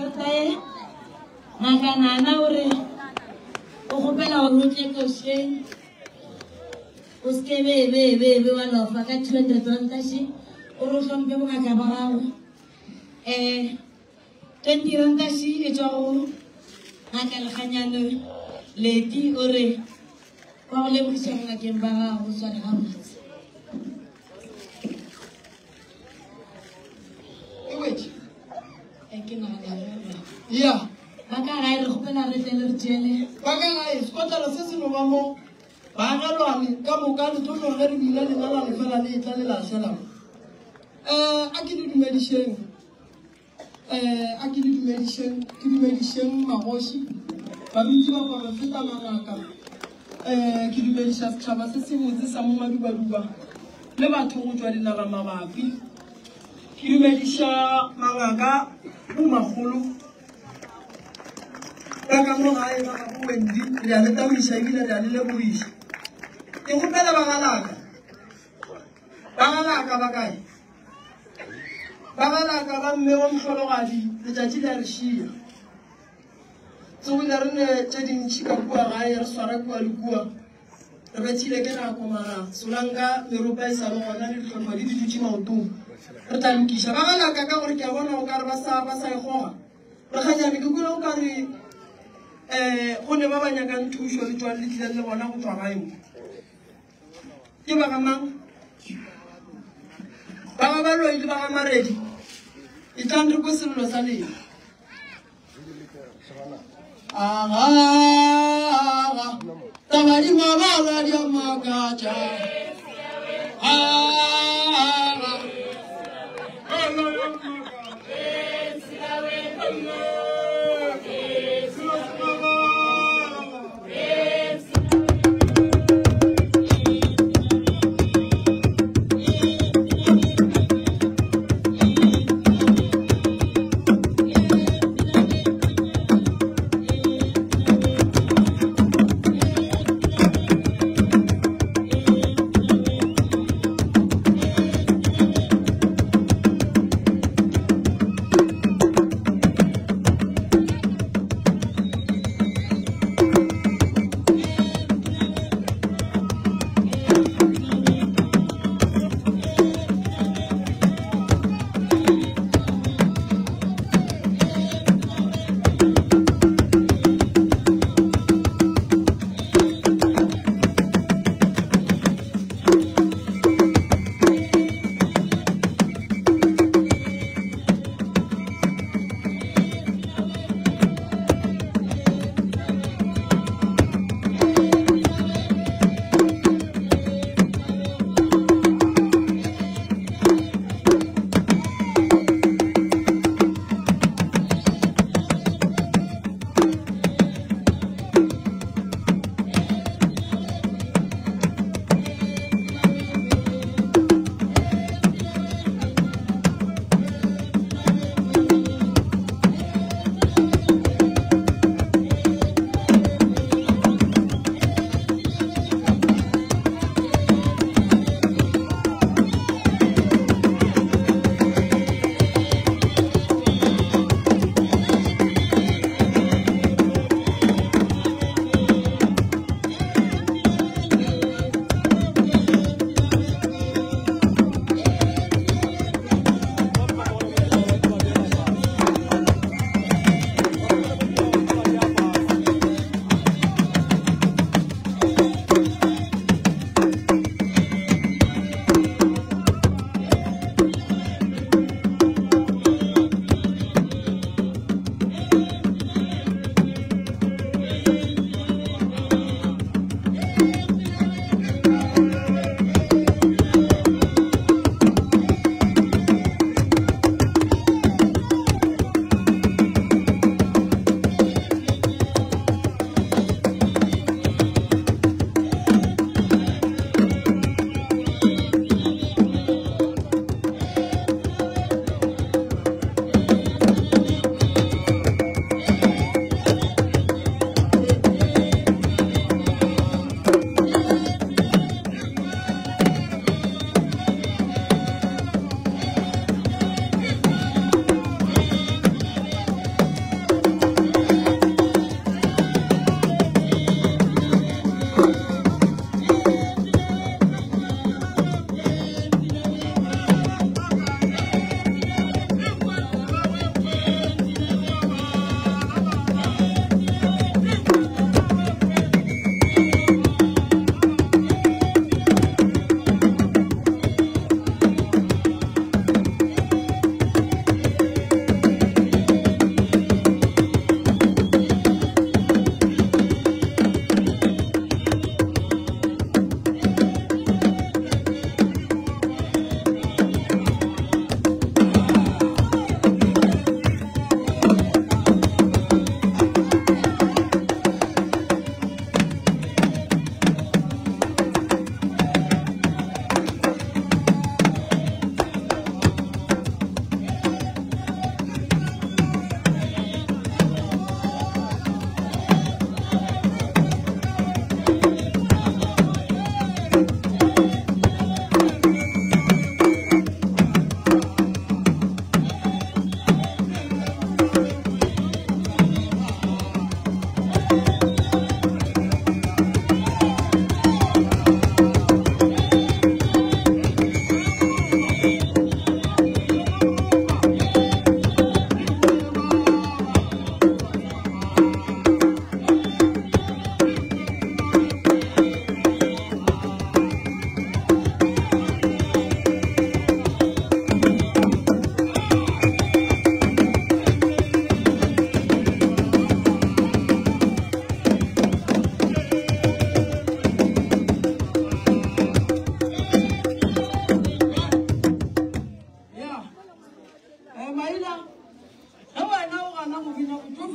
ranta ye. Ngaka Nana o re o kgopela gore o tle košeng. O se ke be be be be wa lofa ka 200 ranta še. O re o hlomphe bongaka ba gago. 20 ranta še e tšwa go Ngaka Lekganyane Leti o re wa go lebogiša bongakeng ba gago o sware gabotse. E wetše? Ke nagana bjalo. Ya. Ba ka gae re kgopela re tle le re tšeele. Ba ka gae sekotlelo se se no ba mo. Baagelwane ka moka le tlo no ge re bina lena la lefela le etla le lahlela mo. A ke le dumedišeng. A ke le dumedišeng, ke dumedišeng magoši, baruti, baporofeta, mangaka. Ke dumediša setšhaba se se botse sa mo Madubaduba le batho go tšwa dinaga mabapi. Ke dumediša mangaka bo magolo ka ka mo gae ba ga bo Wendy, re a le tamiša ebile re a le lebogiša. Ke kgopela bagalaka, bagalaka ba kae? Bagalaka ba mme wa mohlologadi, letšatši le a re šia. Tsogile re ne tše dintši ka kua gae, re swara kua le kua. Re bethile ke nako mara solanka meropa e sa le gona le ditlhotlhwa di di dutše maotong. Re tla lokiša. Bagalaka ka gore ke a bona o ka re ba sa ba sa e goga. Rakganyane ke kwele o ka re go ne ba ba nyakang thušo le tšwang le tlileng le bona go tšwa gae mo. Ke ba ga mang? Ba ga Baloi le ba ga Maredi. E tlang re kwe sello sa lena. Aga, aga, taba di mabala di a makatša. Aga.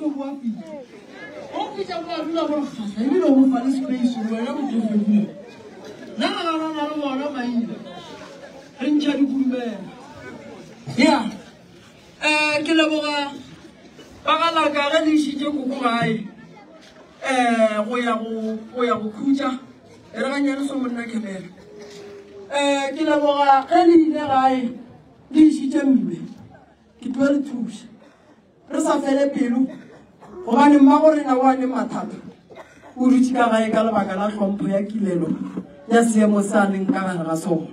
tlo boa pele. O hwetša bo a dula bo re kgahla ebile o mo fa le space gore wena motsofe bua. Nna ga ba na le bona maina. Re ntšha dikurumela. Ya. Eh ke leboga ba ga laka ge le išitše koko gae. Eh go ya go go ya go khutša. E re ganyane so monna kemela. Eh ke leboga ge le ile gae le išitše mme. Ke tlo le thuša. Re sa fele pelo gobane mmago rena o a ne mathata. O dutše ka gae ka lebaka la hlompho ya kilelo ya seemo se a leng ka gare ga sona.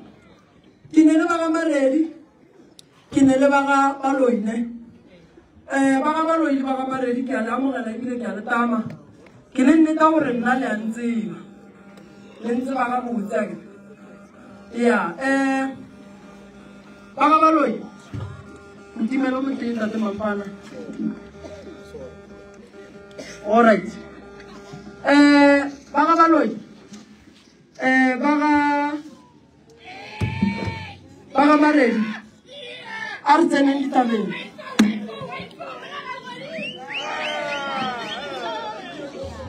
Ke ne le ba ga Maredi, ke ne le ba ga Baloi ne. Eh, ba ga Baloi le ba ga Maredi ke a le amogela ebile ke a le tama. Ke le nneta gore nna le a ntseba. Le ntseba gabotse a ke. Ya, eh ba ga Baloi. Ntimelo motee ntate Mafana. All right. Eh ba ga Baloi. Eh ba ga ba ga Maredi. A re tseneng ditabeng.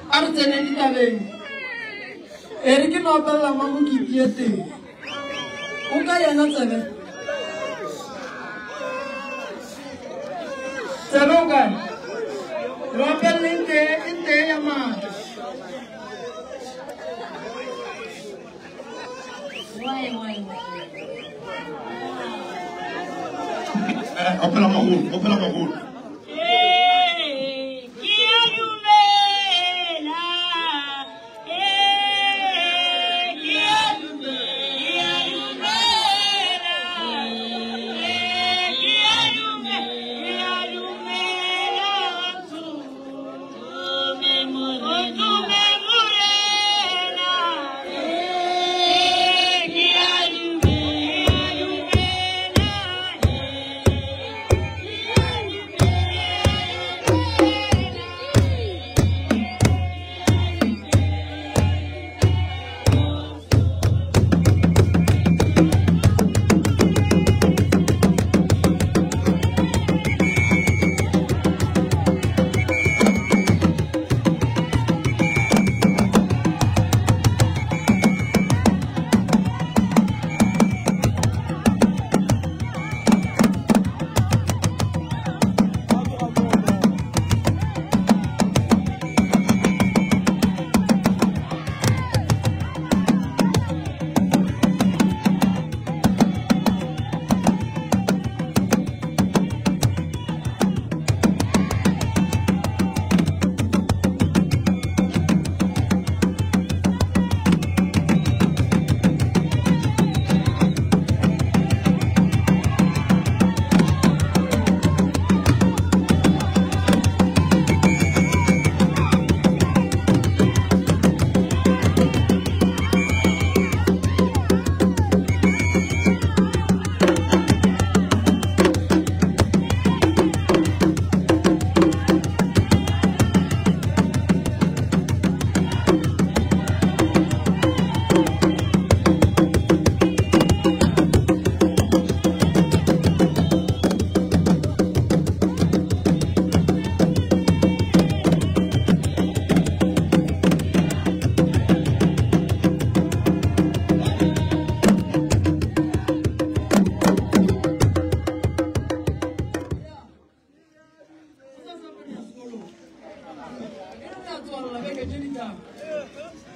A re tseneng ditabeng. E re ke no opelela Mamokiti e tee. O ka yena tsebe. Tsebe o kae? Re opelele e tee e tee ya maatla. Why, why, why? Eh, opela magolo, opela magolo. Ee, ke a dumela. Ee, ke a dumela. Ke a dumela. Ee, ke a dumela. Ke a dumela. O tume Morena. Ee, ke a dumela. Ke a dumela.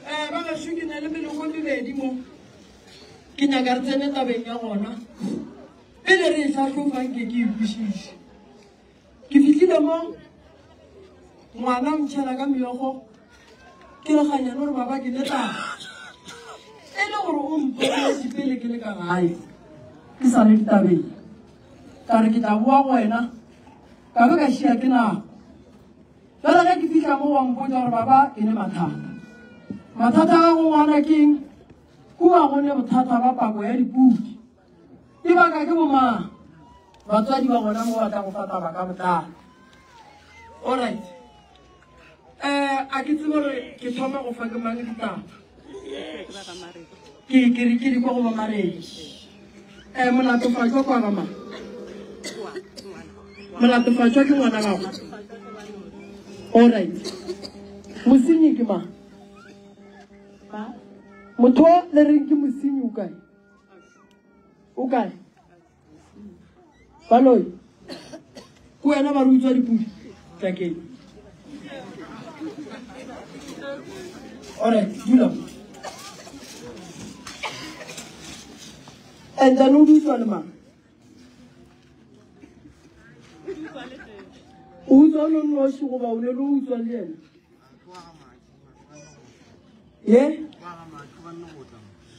Eh, ba gešo ke na le meloko e mebedi mo. Ke nyaka re tsene tabeng ya gona. Pele re e hlahlofa nke ke e kwešiše. Ke fihlile mo ngwana ntšhela ka meokgo ke re ganyane gore baba ke ne taba. E le gore o mpoletse pele ke le ka gae. Ke sa le ditabeng. Ka re ke tla boa go wena ka be ka šia ke nako. Jwale ge ke fihla mo wa mpotša gore baba ke ne mathata. Mathata a gago ngwana ke eng? Kua go ne bothata ba pako ya dipudi. E baka ke bomang? Batswadi ba gona mo ba tla go fa taba ka botlalo. Alright. Eh, a ke tsebe gore ke thoma go fa ke mang ditaba. Ke ke re ke di kwa go ba Maredi. Eh, molatofatšwa kwa ba mang? Molatofatšwa ke ngwana gago. Alright. Mosenyi ke mang? Ba. Motho o le reng ke mosenyi o kae? O kae? Baloi. Ke wena ba re utswa dipudi? Tlakeng. Alright, dula mo. And then o di utswa le mang? O utswa o le noši goba o ne le utswa le yena? Ye?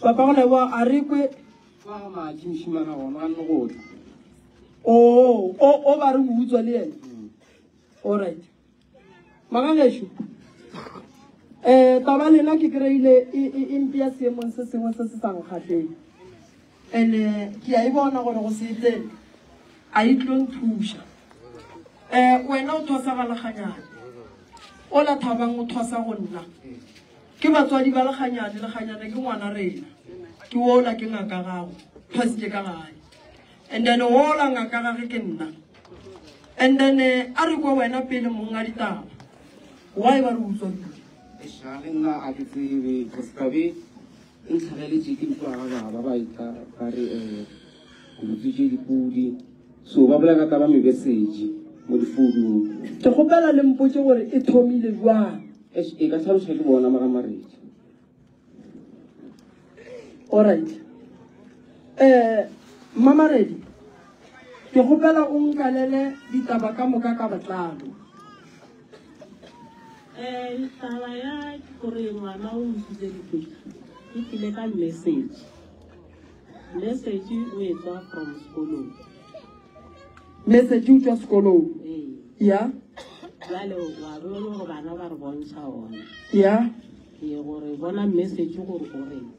Papa go leboga a re kwe. Oo, o o ba re o utswa le yena. Alright. Magagešo, um taba lena ke kry-ile e, e, e mpea seemong se sengwe se se sa nkgahleng. And-e ke a e bona gore go se etseng a e tlo nthuša. Um wena o thwasa ga Lekganyane, ola Thabang o thwasa go nna. Ke batswadi ba Lekganyane, Lekganyane ke ngwana rena. Ke ola ke ngaka gago, thwasitše ka gae. And then ola ngaka gage ke nna. And then eh, a re kwa wena pele mong a ditaba. Why ba re utswa dipudi? Eish, le nna a ke tsebe cause tabe e ntlhageletše ke utlwa ga baba ba etla ba re um ke utswitše dipudi so ba bolela ka taba mebesetse mo difounung. Ke kgopela le mpotše gore e thomile jwang. Eish, e ka hlaloša ke bona magamaredi. Alright. Eh, Mmamaredi, ke kgopela o nkalele ditaba ka moka ka botlalo. Eh, taba ya gore ngwana o utswitse dipudi e tlile ka message. Message o e tswa from sekolong. Message o tswa sekolong? Ee. Ya. Jwale wa be o le gore bana ba re bontšha ona. Ya. Ee, gore bona message gore o reng.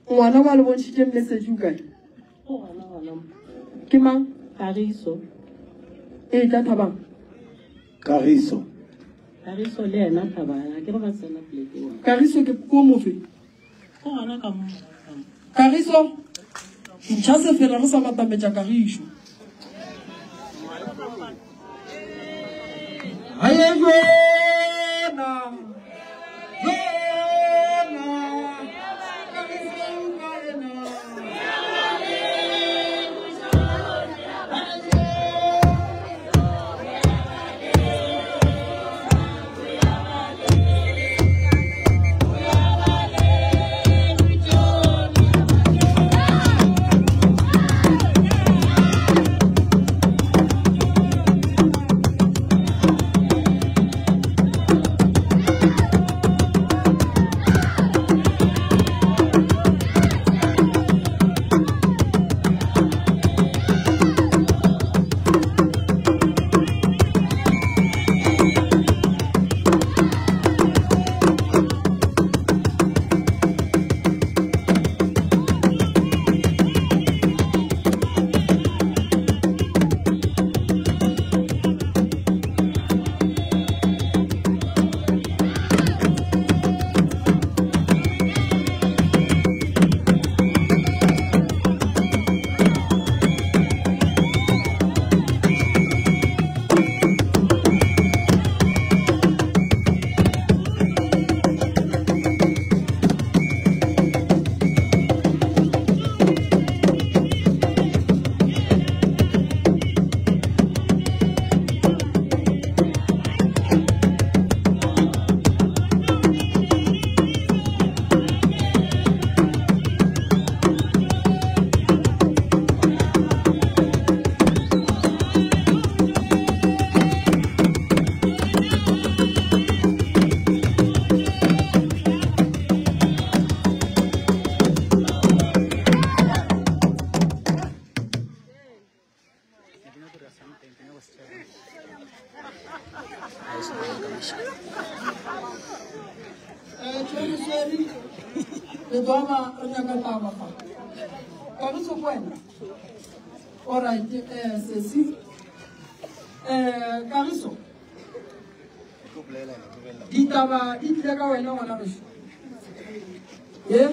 Ngwana wa le bontšhitše message o kae? O gona gona mo. Ke mang? Kagiso. Ee, tla Thabang. Kagiso. Kagiso le yena Thabang, a ke re ba tsena poleke one. Kagiso ke ko mofe? Ko gona ka mo. Kagiso, ntšha sefela re sa batametša Kagišo. Haye jona, jona, Kagiso o kae na? Letwana re nyaka taba fa. Kagiso ke wena? Alright, sesi. Kagiso. Ditaba di tlile ka wena ngwana gešo. Ye?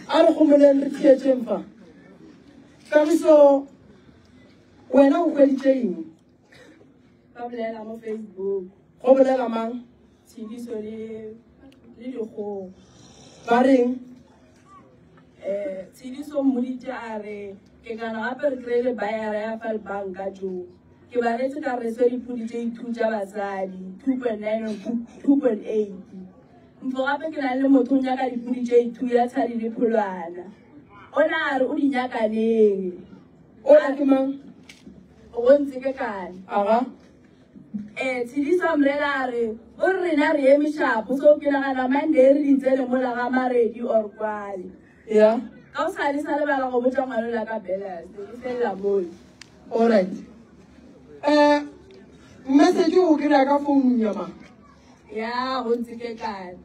A re gomoleng re theetšeng fa. Kagiso, wena o hweditše eng? Ba bolela mo Facebook. Go bolela mang? Tshidiso le le dikgogo. Ba reng? Um Tshidiso mmoditše a re ke kana gape re kry-ile bayara ya fa banka jo. Ke ba retse ka re swe dipudi tše ithu tša basadi 2.9 or 2.8. Ntlo gape ke na le motho o nyaka dipudi tše ithu ya tshadi le pholwana. O na a re o di nyaka neng? O na ke mang? Go ntse ke kane. Aga. Eh, Tshidiso a mrela a re o re rena re eme shapo so ke nagana Monday re di tsene mola ga Maredi or Kwale. Ya. Ka o sa le sa lebala go botša ngwana la ka Bellas, ke felela moo. Alright. Eh message o kry-a ka founung ya mang? Ya, go ntse ke kane.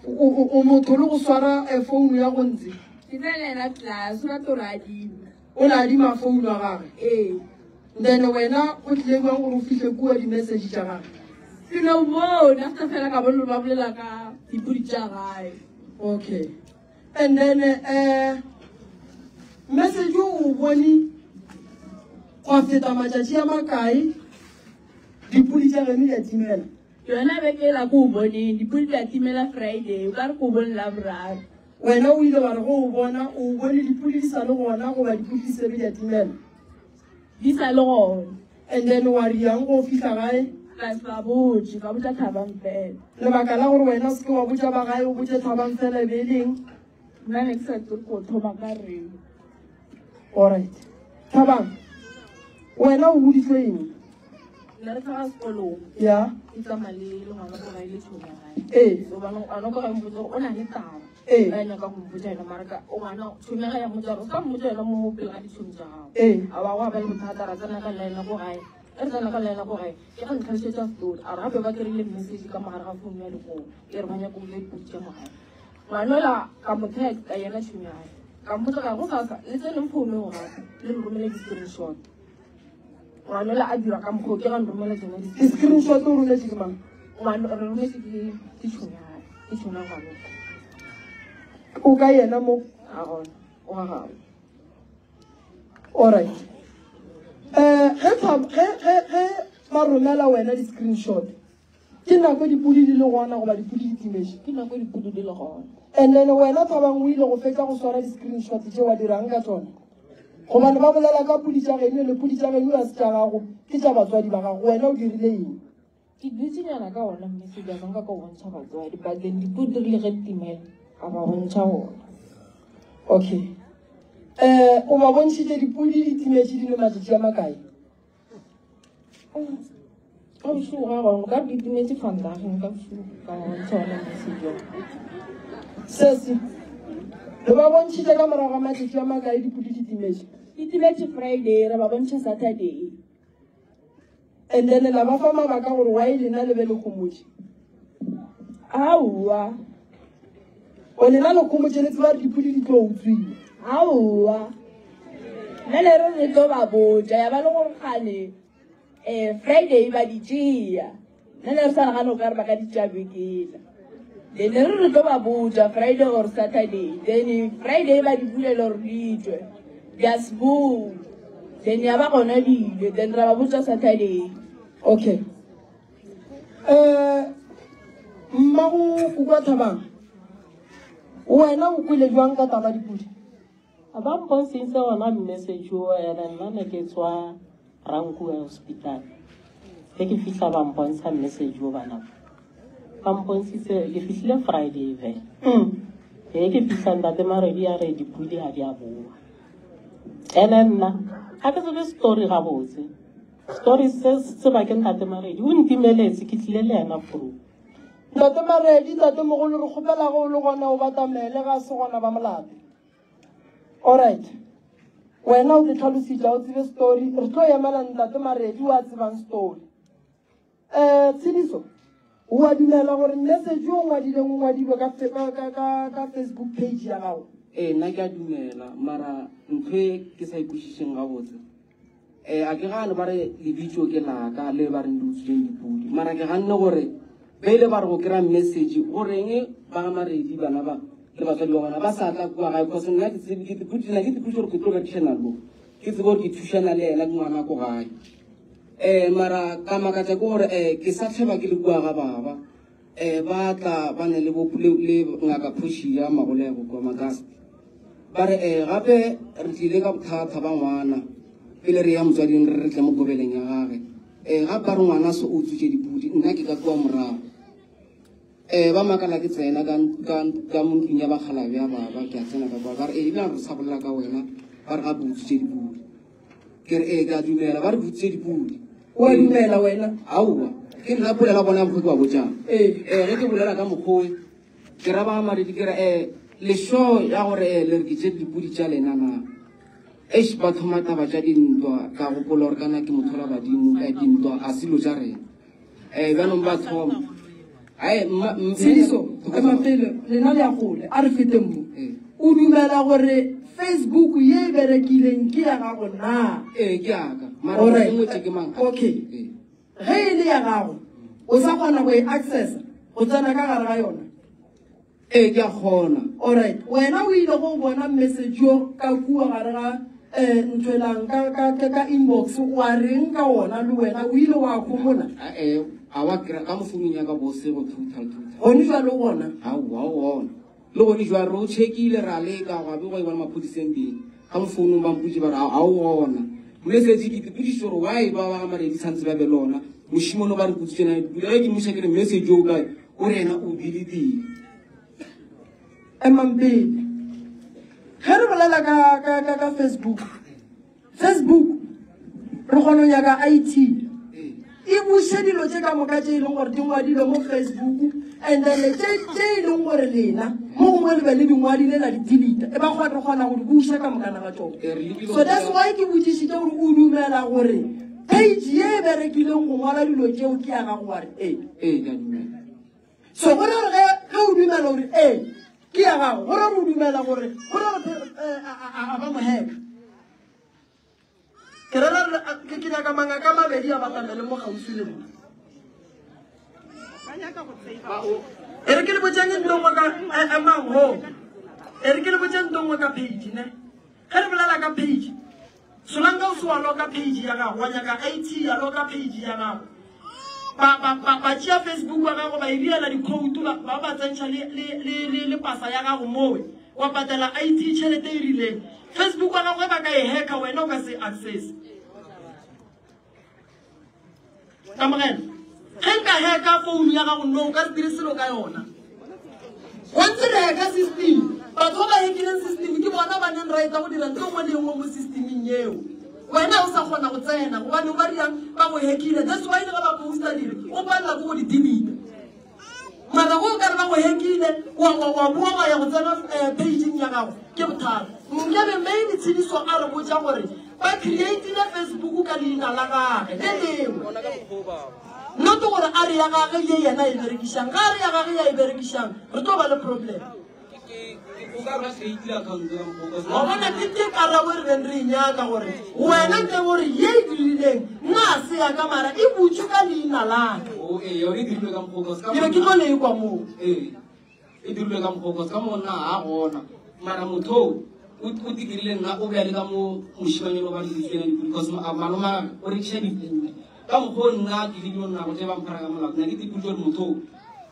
O motho le go swara eh, founu ya go ntse? Ke tsene le yena class, o rata gore adima. O ne adima founu ya gagwe? Ee. Then wena o tlile jwang gore o fihle kua di-message tša gagwe? Ke no bona after fela ka bona ba bolela ka dipodi tša gae. Okay. And then eh message o bone gwa feta matšatši a makae dipodi tša geno di a timela? Yona beke ela ko o boneng dipodi di a timela Friday, o ka re ko o bone Laboraro. Wena o ile wa re go o bona o bone dipodi di sa le gona goba dipodi di sebe di a timela? Di sa le gona. And then wa riang go fihla gae? Ka se ba botše, ka botša Thabang fela. Lebaka la gore wena o se ke wa botša ba gae o botše Thabang fela e be e leng? Nna ne ke sa tsebe ko thoma ka reng. Alright. Thabang, wena o boditswe eng? Ne re tlhaga sekolong. Ya. Ke tsamaya le le ngwana ko gae le tšhomi ya gae. Ee. So bana ngwana ko gae mpotsa gore o na le taba. Ee. Ba nyaka go mpotsa yona mara ka o ngwana tšhomi ya gae ya mmotsa gore o se ka mmotsa yona mo pele ga ditšhomi tša gago. Ee. A ba gwa ba le bothata ra tsena ka line ko gae. Ge re tsena ka line ko gae ke ga ntlhalosetsa story a re gape ba kry-ile message ka mogare ga founu ya lekgowa e re ba nyaka go utswa dipodi tša mo gae. Ngwanola ka mo text yena tšhomi ya gae ka mmotsa ka go sasa le tseneng founu eo gape le nromele di-screenshot. Ngwanola a dira ka mokgwa o ke ga nromela tsona di Di-screenshot o rometše ke mang? Ngwano re rometše ke ke tšhomi ya gae ke tšhomi ya ngwano. O ka yena mo? A gona o ga gabo. Alright. Eh ge ge ge ge ba romela wena di-screenshot Ke nako dipudi di le gona goba dipudi di timetše? Ke nako dipudi di le gona. And then wena Thabang o ile go fetša go swara di-screenshot tše wa dirang ka tšona? Gobane ba bolela ka pudi tša geno le pudi tša geno ga se tša gago, ke tša batswadi ba gago. Wena o dirile eng? Ke dutsenyana ka ona message a nka ka o bontšha batswadi, but then dipudi di rile ge di timela ka ba bontšha ona. Okay. Eh, o ba bontšhitše dipudi di timetše di le matšatši a makae? Ka bošego ga gona ka di timetse fandageng ka bošego ka bontšha ona message wa. Sesi, le ba bontšhitše ka morago ga matšatši a makae dipudi di timetše? Di timetše Friday, re ba bontšha Saturday. And then la ba fa mabaka gore why lena le be le gomotše? Aowa. O lena le gomotše le tseba gore dipudi di tlo utswiwa? Aowa. Nna le re re tlo ba botša ya ba le gore gane um Friday ba di tšea. Nna le re sa nagane o ka re ba ka di tšea bekela. Then re re tlo ba botša Friday or Saturday. Then Friday ba di bulela gore di tšwe. Di a sebola. Then ya ba gona di ile. Then ra ba botša Saturday. Okay. Eh mmago kukwa Thabang, wena o kwele jwang ka taba dipudi? A ba mpontshitse ona message o ene nna ne ke tswa Rankuwa hospital. Ge ke fihla ba mpontsha message o bana. Ba mpontshitse ke fihlile Friday vele. Ge ke fihla ntate Maredi a re dipudi ga di a boa. Ene nna ga ke tsebe story gabotse. Story se se tseba ke ntate Maredi o ntimeletse ke tlile le yena proof. Ntate Maredi, tate mogolo re kgopela ge o le gona o batamele ga se gona ba molape. Alright. Wena o te tlhalositše o tsebe story, re tlo emela ntate Maredi o a tsebang story. Eh Tshidiso, o a dumela gore message o ngwadileng o ngwadilwe ka ka ka ka Facebook page ya gago? Ee, nna ke a dumela, mara ntho e ke sa ikwešišeng gabotse um a ke gane ba re lebitso ke laka le ba reng di utswileng dipudi, mara ke ganne gore ba ile ba re go kry-a message goreng ba ga Maredi bana ba le batswadi ba bona ba sa tla kua gae, cause nna ke tsebe ke nna ke tseputse gore ke tlo berekišana lo ke tsebe gore ke thušana le yena ke ngwana ko gae. Um mara ka makatša ke gore um ke sa tlheba ke le kua ga baba um ba tla ba ne le bo le ngaka phoši ya magolego kua Magasti. Ba re um gape re tlile ka bothata ba ngwana pele re ya motswading re re tle mo kobeleng ya gage. Um gape ba re ngwana so o utswitše dipudi nna ke ka kua morago. Um ba makala ke tsena ka ka ka mo ntlong ya bakgalabje ya baba ke a tsena ka kwa ba re ee ebile re sa bolela ka wena ba re gape o utswitše dipudi. Ke re ee ke a dumela ba re ke utswitše dipudi. O a dumela wena? Aowa ke nna polela bona mokgwa ke ba botšang. Ee. Ee ge ke bolela ka mokgowe ke ra ba maredi ke re um lesho ya gore um le re ke tše dipudi tša lena na. Eish ba thoma taba tša dintwa ka gopola gore kana ke motho la badimo dintwa a selo tša rena. Eh bjanong ba thoma. Ai mma Tshediso, ema pele, lena le ya gole, a re feteng mo. O dumela gore Facebook ye e berekileng ke ya gago na? Ee, ke ya ka. Mara Alright. e ngwetše ke mang? Okay. Ee. Ge e le ya gago, o sa kgona go e accessa, go tsena ka gare ga yona? Ee, ke a kgona. Alright, wena o ile go bona message yo ka kua gare ga um ntšwelang ka, ka, ka, ka inbox, wa reng ka wona le wena o ile wa homola? Eh, a wa kry-a ka mo founung ya ka bo se go total total. Gone jwale o bona? Aowa, o gona. Le gone jwale re o checkile ra leka gwa be gwa e bona maphodiseng teng. Ka mo founung ba mpotše ba re ga o gona. Message ke ipotšiša gore why ba ba ga Maredi tshwanetse ba be le ona. Mošemane ba re kutsitše na dipula ge ke mmuša ke re message o kae? O re yena o deleting. Emang pele. Ge re bolela ka, ka, ka, ka Facebook, Facebook re kgona go nyaka IT e buše dilo tše ka moka tše e leng gore di ngwadilwe mo Facebook and then tše tše e leng gore lena mo gongwe le be le di ngwadile la di delete e ba kgona re kgona go di buša ka mokana ga tšona. So that's why ke botšišitše gore o dumela gore page ye e berekileng go ngwala dilo tšeo ke ya gago wa re ee. Ee, ke a dumela. So go ra gore ge ge o dumela gore ee ke ya gago, go ra gore o dumela gore go ra gore a ba mo hacka. Ke rera ke ke nyaka mangaka a mabedi a batamele mo kgauswi le nna. E re ke le botšeng ntho nngwe ka emang ho. E re ke le botšeng ntho nngwe ka page ne. Ge re bolela ka page Solanka o se wa loka page ya gago, wa nyaka IT ya loka page ya gago. Ba ba ba ba tšea Facebook wa gago ba e diela di-code ba ba ba tsentšha le le le le le pasa ya gago mowe wa patela IT tšhelete e rileng. Facebook wa gago ge ba ka e hacka wena o ka se access. Kamogelo, ge nka hacka phone ya gago no o ka se dire selo ka yona. Once re hacka system, batho ba ba hackileng system ke bona ba neng right ya go dira ntho e nngwe le e nngwe mo systeming yeo. Wena o sa kgona go tsena gobane ba riang ba go hackile. That's why le ge ba posta dilo o palela ke go di delete. Mara go o ka re ba go hackile wa wa wa boa wa ya go tsena eh, pageng ya gago ke bothata. Nkabe maybe Tshediso a re botša gore ba creatile Facebook ka leina la gage le lengwe. Not gore a re ya gage ye yena e berekišang. Ga a re ya gage ya e berekišang re tlo ba le problem. Wa bona ke ke karabo e re beng re e nyaka gore wena ntle gore ye e dirileng nna a se ya ka mara e butšwe ka leina laka. O ee, yone e dirilwe ka mokgwa o, 'cause ka Ke be ke tlo le ekwa moo. Ee, e dirilwe ka mokgwa o, 'cause ka mo nna ga gona. Mara motho o, o o dirile nna o be a le ka mo mošemanyana o ba re tsena dipudi, 'cause malome o rekiša dipudi. Ka mokgwa o nna ke le dilo nna go tse ba mphara ka molato. Nna ke dipudi gore motho o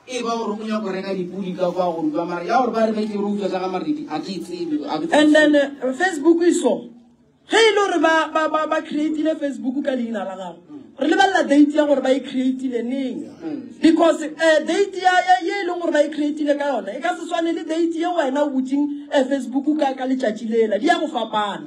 e ba gore o nyaka go reka dipudi ka kwa go utlwa mara ya gore ba re ba itse gore utswa tsa ga Maredi a ke e tsebe, a ke tsebe. And then Facebook e so. Ge e le gore ba ba ba ba creatile Facebook ka leina la gago, re lebelela date ya gore ba e creatile neng. Because date ya ya ye e leng gore ba e creatile ka yona e ka se swane le date ye wena o butseng Facebook ka ka letšatši lela, di ya go fapana.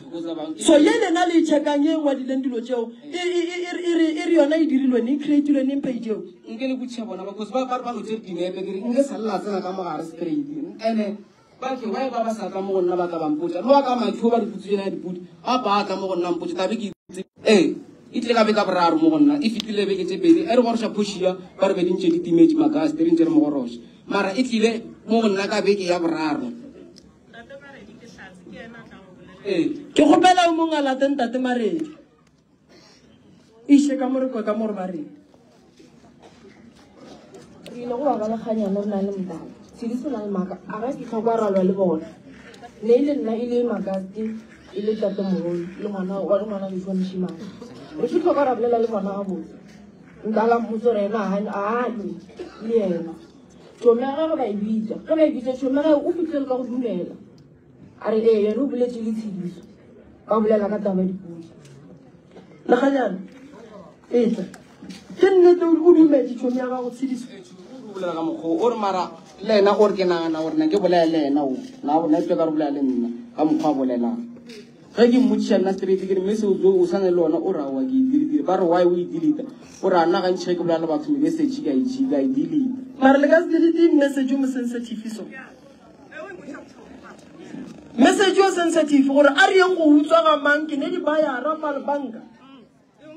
So ye lena le e checkang ye e ngwadileng dilo tšeo e e e e re e re yona e dirilwe neng, e creatilwe neng page eo. Nke le botšiša bona ba cause ba ba re ba no tšere dinepe ke re nke sa le la tsena ka mogare straight ene ba ke why ba ba sa tla mo go nna ba tla ba mpotša le wa ka matšho ba re putswe ya dipudi ga ba tla mo go nna mpotša tabe ke ee e tlile ka be ka boraro mo go nna e fetile beke tse pedi e re goroša phošia ba re be di ntše di timetše magaste re ntše re mo goroša mara e tlile mo go nna ka beke ya boraro. Ee. Ke kgopela o mongwe a late ntate Maredi. Iše ka mo re kwe ka mo re ba reng. Re ile go ba ba lekganyane re na le mbala. Tshediso na le maaka a re fitlha kwa ralwa le bona. Ne e le nna e le Makati e le tatemogolo le ngwana wa le ngwana weso wa mošemane. Re fitlha ka ra bolela le bona gabotse. Ntala mmotse gore ena a lwe le yena. Tšhomi ya gagwe ba e bitša. Ge ba e bitša tšhomi ya gagwe o fihlile ka go dumela. A re ee yena o boletše le Tshidiso. Ba bolela ka taba ya dipodi. Lekganyane, etla. Ke nnete o dumetše tšhomi ya gago Tshidiso? O bolela ka mokgwa o re mara le yena gore ke nagana gore na ke bolela le yena o na na ka re bolela le nna ka mokgwa a bolelang. Ge ke mmotšiša nna straight ke re mme seo o sa ne le ona o re aowa ke e delete. Ba re why o e delete? O re a nna gantši ge ke bolela le batho message ke a e ke a e delete. Mara le ka se delete message o mo sensitive so. Message o sensitive gore a re yeng go utswa ga mang ke ne di bayara fa le banka.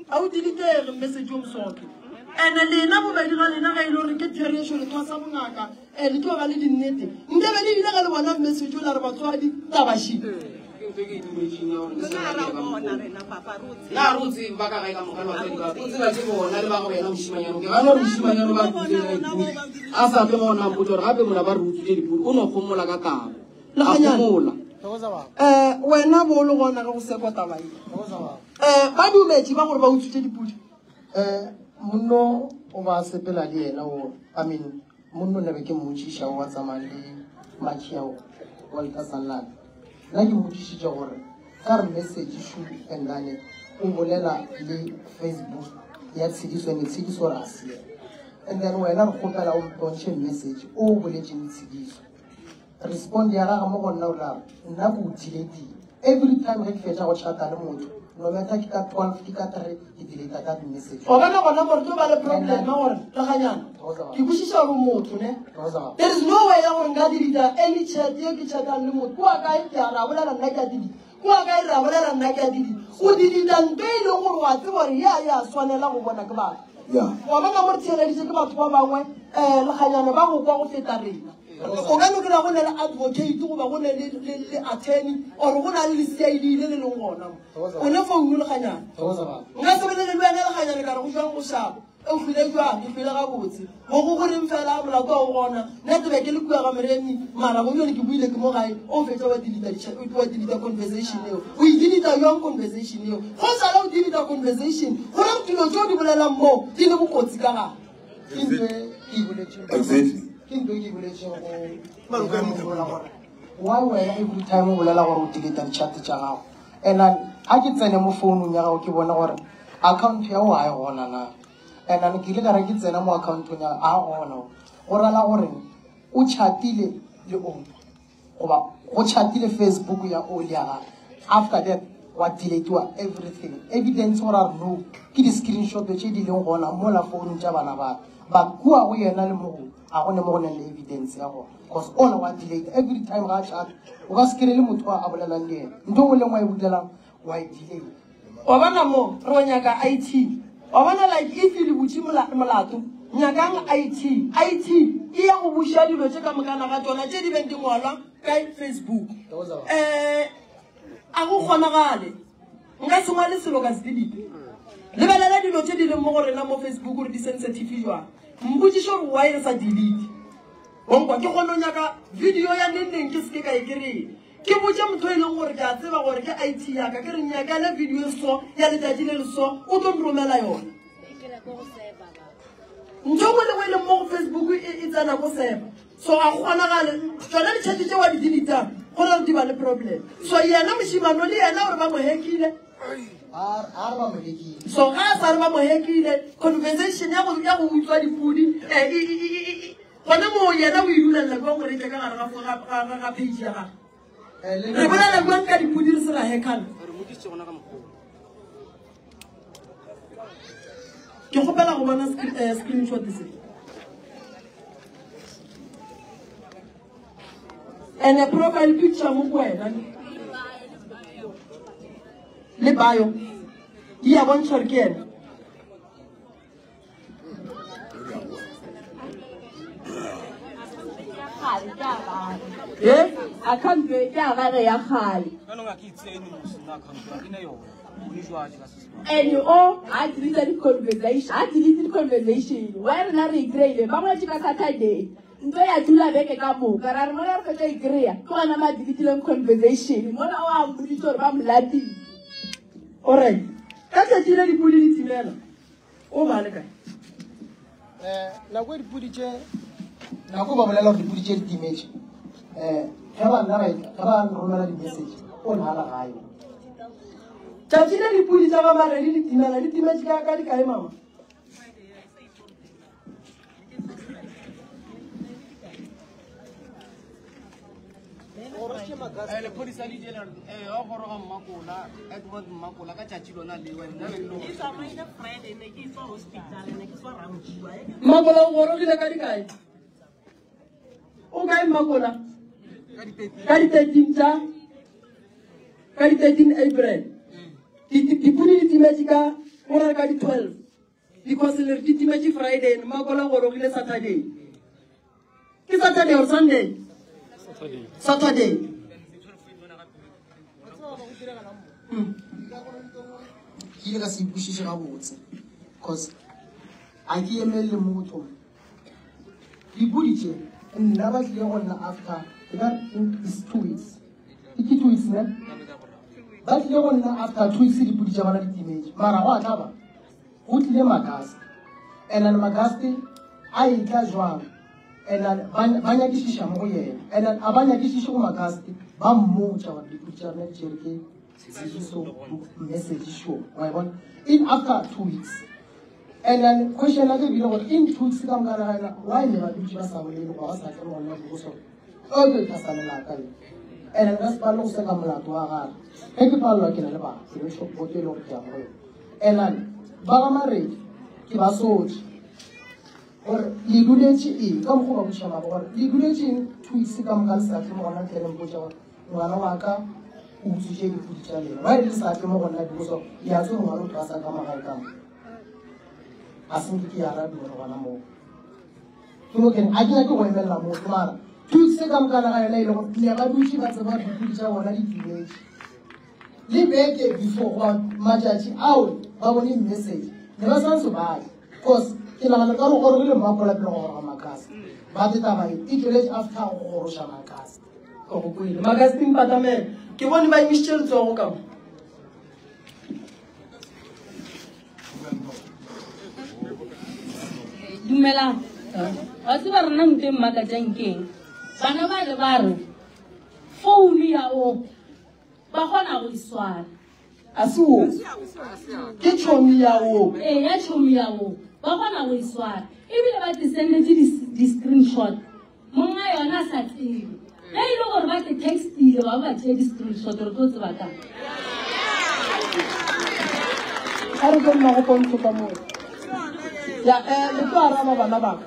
A o deletege message o mosoke. Ene lena bobedi ga lena ga e le gore ke therešo le thwasa bongaka le tlo ba le dinnete. Nkabe le ile ga le bona message o la re batswadi tabaši. Na re o tsebe ba ka gae ka moka le batswadi ba o tseba ke bona le ba go yena mošimanyana ke gana gore mošimanyana ba re utswetše dipudi a sa tle gona mpotsa gore gape mola ba re utswitše dipudi o no gomola ka taba a gomola. Wena bo le gona ge go sekwa taba e. Ba dumetše ba gore ba utswitše dipudi. Monno o ba sepela le yena o I mean monno ne be ke mmotšiša o wa tsamaya le Makhia o Walter Sallane. Nna ke mmotšišitše gore ka re message shu and then o bolela le Facebook ya Tshidiso and Tshidiso re a se yena. And then wena re kgopela o mpontšhe message o boletšeng le Tshidiso. Respond ya gage mo go nna o ra nna ke o deletile. Every time ge ke fetša go chata le motho no matter ke ka 12 ke ka 3 ke deleta that message. O bona gona gore tlo ba le problem ya gore Lekganyana ke kwešiša gore motho ne there is no way ya gore nka deleta any chat ye ke chatang le motho kua kae ke a ra bolela nna ke a deleta kua kae ra bolela nna ke a deleta o deleta nto e leng gore wa tseba gore ya ya swanela go bona ke batho wa bona mo re theeleditše ke batho ba bangwe um Lekganyana ba go kwa go feta rena. O ka no kry-a go na le advocate goba go na le attorney or go na le le CID le le leng gona mo. O ne founu Lekganyana. Nka se bolele le wena Lekganyana ka re go jwang go shaba. O hlwile jwang? Ke hlwile gabotse. Go go goreng fela molato wa o gona. Nna ke be ke le kua ga Moremi mara go bjale ke buile ke mo gae o fetša wa deleta wa deleta conversation eo. O e deleta jwang conversation eo? Go sala o deleta conversation go ra dilo tse o di bolelang mo di le bokotsi ka gare. Ke ntho e ke e boletseng. Exactly. Ke ntho e ke e boletseng go gore why wena every time o bolela gore o deleta di-chat tša gago and a ke tsene mo founung ya gago ke bone gore account ya o ga e gona na and then ke ile ka re ke tsena mo accountong ya a gona go rela gore o chatile le o goba go chatile Facebook ya o le ya gage after that wa deletiwa everything evidence gore a re no ke di-screenshot tše di leng gona mola founung tša bana ba ba kua go yena le mo a go ne mo go neng le evidence ya gona cause ola wa delete every time ga a chat o ka se kry le motho a bolelang le yena ntho ngwe le ngwe a e bolelang wa e delete. Wa bona mo re nyaka IT. Wa bona like if le butše molato nyakang IT. IT e ya go buša dilo tše ka mokana ga tšona tše di beng di ngwalwa ka Facebook. A go kgonagale nka se ngwale selo ka se delete. Lebelela dilo tše di leng mo go rena mo Facebook gore di sensitive jwang. Mpotšiše gore why re sa delete. Wa nkwa ke kgone go nyaka video ya neng neng ke seke ka e kry-a. Ke botše motho e leng gore ke a tseba gore ke IT ya ka, ke re nyakele video e so ya letšatši le le so, o tlo nromela yona. Ntho engwe le ngwe e leng mo go Facebook e tsena ko server. So a kgonagale tsona ditšhati tše wa di deletang go ra di ba le problem. So yena mošimano le yena gore ba mo hackile. So ga a sa re ba mo hackile, conversation ya go ya go utswa dipudi gona moo yena o e dulelela jwang gore e tle ka gare ga page ya gagwe. Re bolela jwang ka dipudi re se ra hackana? Ke kgopela go bona screenshot se. And a profile picture mo go wena le bio di a bontšha gore ke ena. Account e ke a gage ya kgale. And o a delete di-conversation, a delete di-conversation. Why rena re e kry-ile? Ba boletše ka Saturday. Ntho ya dula beke ka moka. Ra re mola re fetša e kry-a, ke gona ba deletileng conversation. Mola o a mpoditše gore ba mo latile. Alright. Ka tšatši le dipudi di timela, o ba le kae? Um nako e dipudi tše nako ba bolela gore dipudi tše di timetše um ge ba nna ge ba romela di-message o na le gae. Tšatši le dipudi tša ga Maredi di timela, di timetše ka ka dikae mama? Lephodisa le ile la re wa goroga Mmakola, Edmond Mmakola ka tšatši lona leo nna be le Mmakola o gorogile ka dikae? O kae Mmakola? Ka di-13 tša ka di-13 April. Dipudi di timetše ka go re ka di-12 because le re di timetše Friday, Mmakola o gorogile Saturday. Ke Saturday or Sunday? Saturday. Ke ile ka se ikwešiše gabotse cause a ke emelele motho. Dipudi tše nna ba tlile go nna after e ka is 2 weeks. Ke 2 weeks ne? Ba tlile go nna after 2 weeks dipudi tša bona di timetše. Mara go a tlaba go tlile Magaste. And then Magaste a e tla jwang? And then ba nyakišiša mo go yena. And then a ba nyakišiše go Magaste ba mmotša gore dipudi tša rena di tšere ke Sefiso message sure. Wa e bona? In after 2 weeks. And then question ya ka ebile gore in 2 weeks ka moka ga yona why ne ba dutše ba sa bolele goba ba sa tle mo gona go sona? Okay, ka sa lelaka le. And then ka se palele go seka molato wa gagwe. Ge ke palelwa ke na le bana, ke le shop e le gore ke ya mo go yona. And then ba ga Maredi ke ba sotše gore le duletše eng ka mokgwa ba buša mabo gore le duletše eng 2 weeks ka moka le sa tle mo gona ntle le mpotša gore ngwana wa ka o utswitše dipudi tša lena. Why le sa tle mo go nna because of le a tseba ngwana o tlo a sa ka magae ka mo. A se nke ke ya arabiwa le gona moo. Ke mo ke reng a ke nyake go emelela motho mara 2 weeks ka moka ga yona e le gore ne ba dutše ba tseba dipudi tša bona di timetše. Le beke before goba matšatši ao ba bone message ne ba santse ba tle cause ke nagana ka gore gorogile Mmakola pele go goroga Makase. But taba e e tšweletše after go goroša Makase. Ka go kwele. Makase mpatamela. Ke bone ba emišitše letsogo ka mo. Dumelang. Wa tseba rena ntho e mmakatšang ke eng? Bana ba le ba re founu ya o ba kgona go e swara. A se o. Ke tšhomi ya o. Ee, ya tšhomi ya o. Ba kgona go e swara. Ebile ba te sendetse di-screenshot. Monga yona a sa tsebe. Ge e le gore ba te textile ba ba tšee di-screenshot re tlo tseba kang. A re tlo nna go pontsho ka moo. Ya, le tlo araba bana ba ka.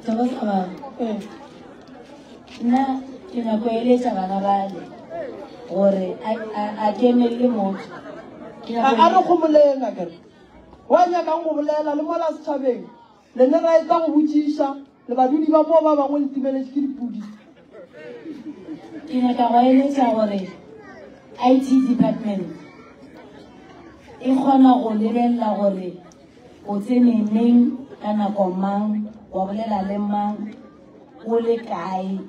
Thokoza baba. Nna ke nyako eletša bana bale gore a ke emelele motho. A re gomoleng akere. Wa nyakang go bolela le mola setšhabeng. Le ne ra etla go botšiša le badudi ba moo ba bangwe le timeletše ke dipudi. Ke nyaka go eletša gore IT department e kgona go lebelela gore o tsene neng ka nako mang, wa bolela le mang, o le kae.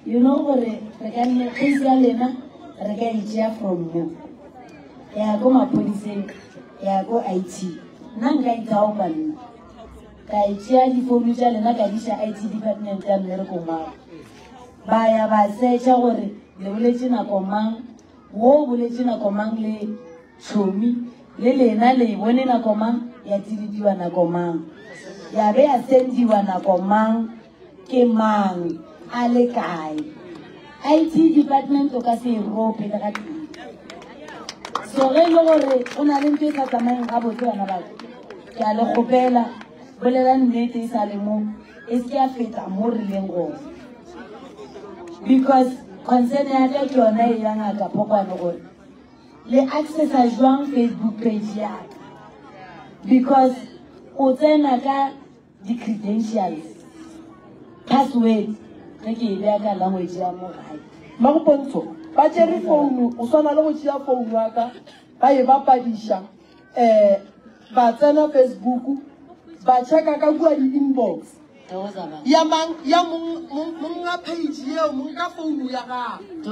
You know gore re ka nne case ya lena re ka e tšea from mo ya ko maphodiseng ya ko IT. Nna nka ithaopa nna ka e tšea difounu tša lena ka di iša IT department ya mmerekong wa ka. Ba ya ba searcha gore le boletše nako mang, wo o boletše nako mang le tšhomi, le lena le e bone nako mang, ya tsilitiwa nako mang, ya be ya sendiwa nako mang, ke mang, a le kae. IT department o ka se e rope le ga tee. So ge e le gore go na le ntho e sa tsamaeng gabotse bana ba ka, ke a le kgopela, bolela nnete e sa le mo, e se ke ya feta mo re leng gona. Because concern ya ka ke yona e ya ngaka Phokwane gore le accessa jwang Facebook page ya ka, because o tsena ka di-credentials, password, ge ke e beya ka language ya mo gae. Mmagopontsho, ba tšere founu, o swana le go tšea founu ya ka, ba e bapadiša, ba tsena Facebook, ba checka ka kua di-inbox ya mang, ya mong, mong, monga page yeo, mong ka founu ya gagwe.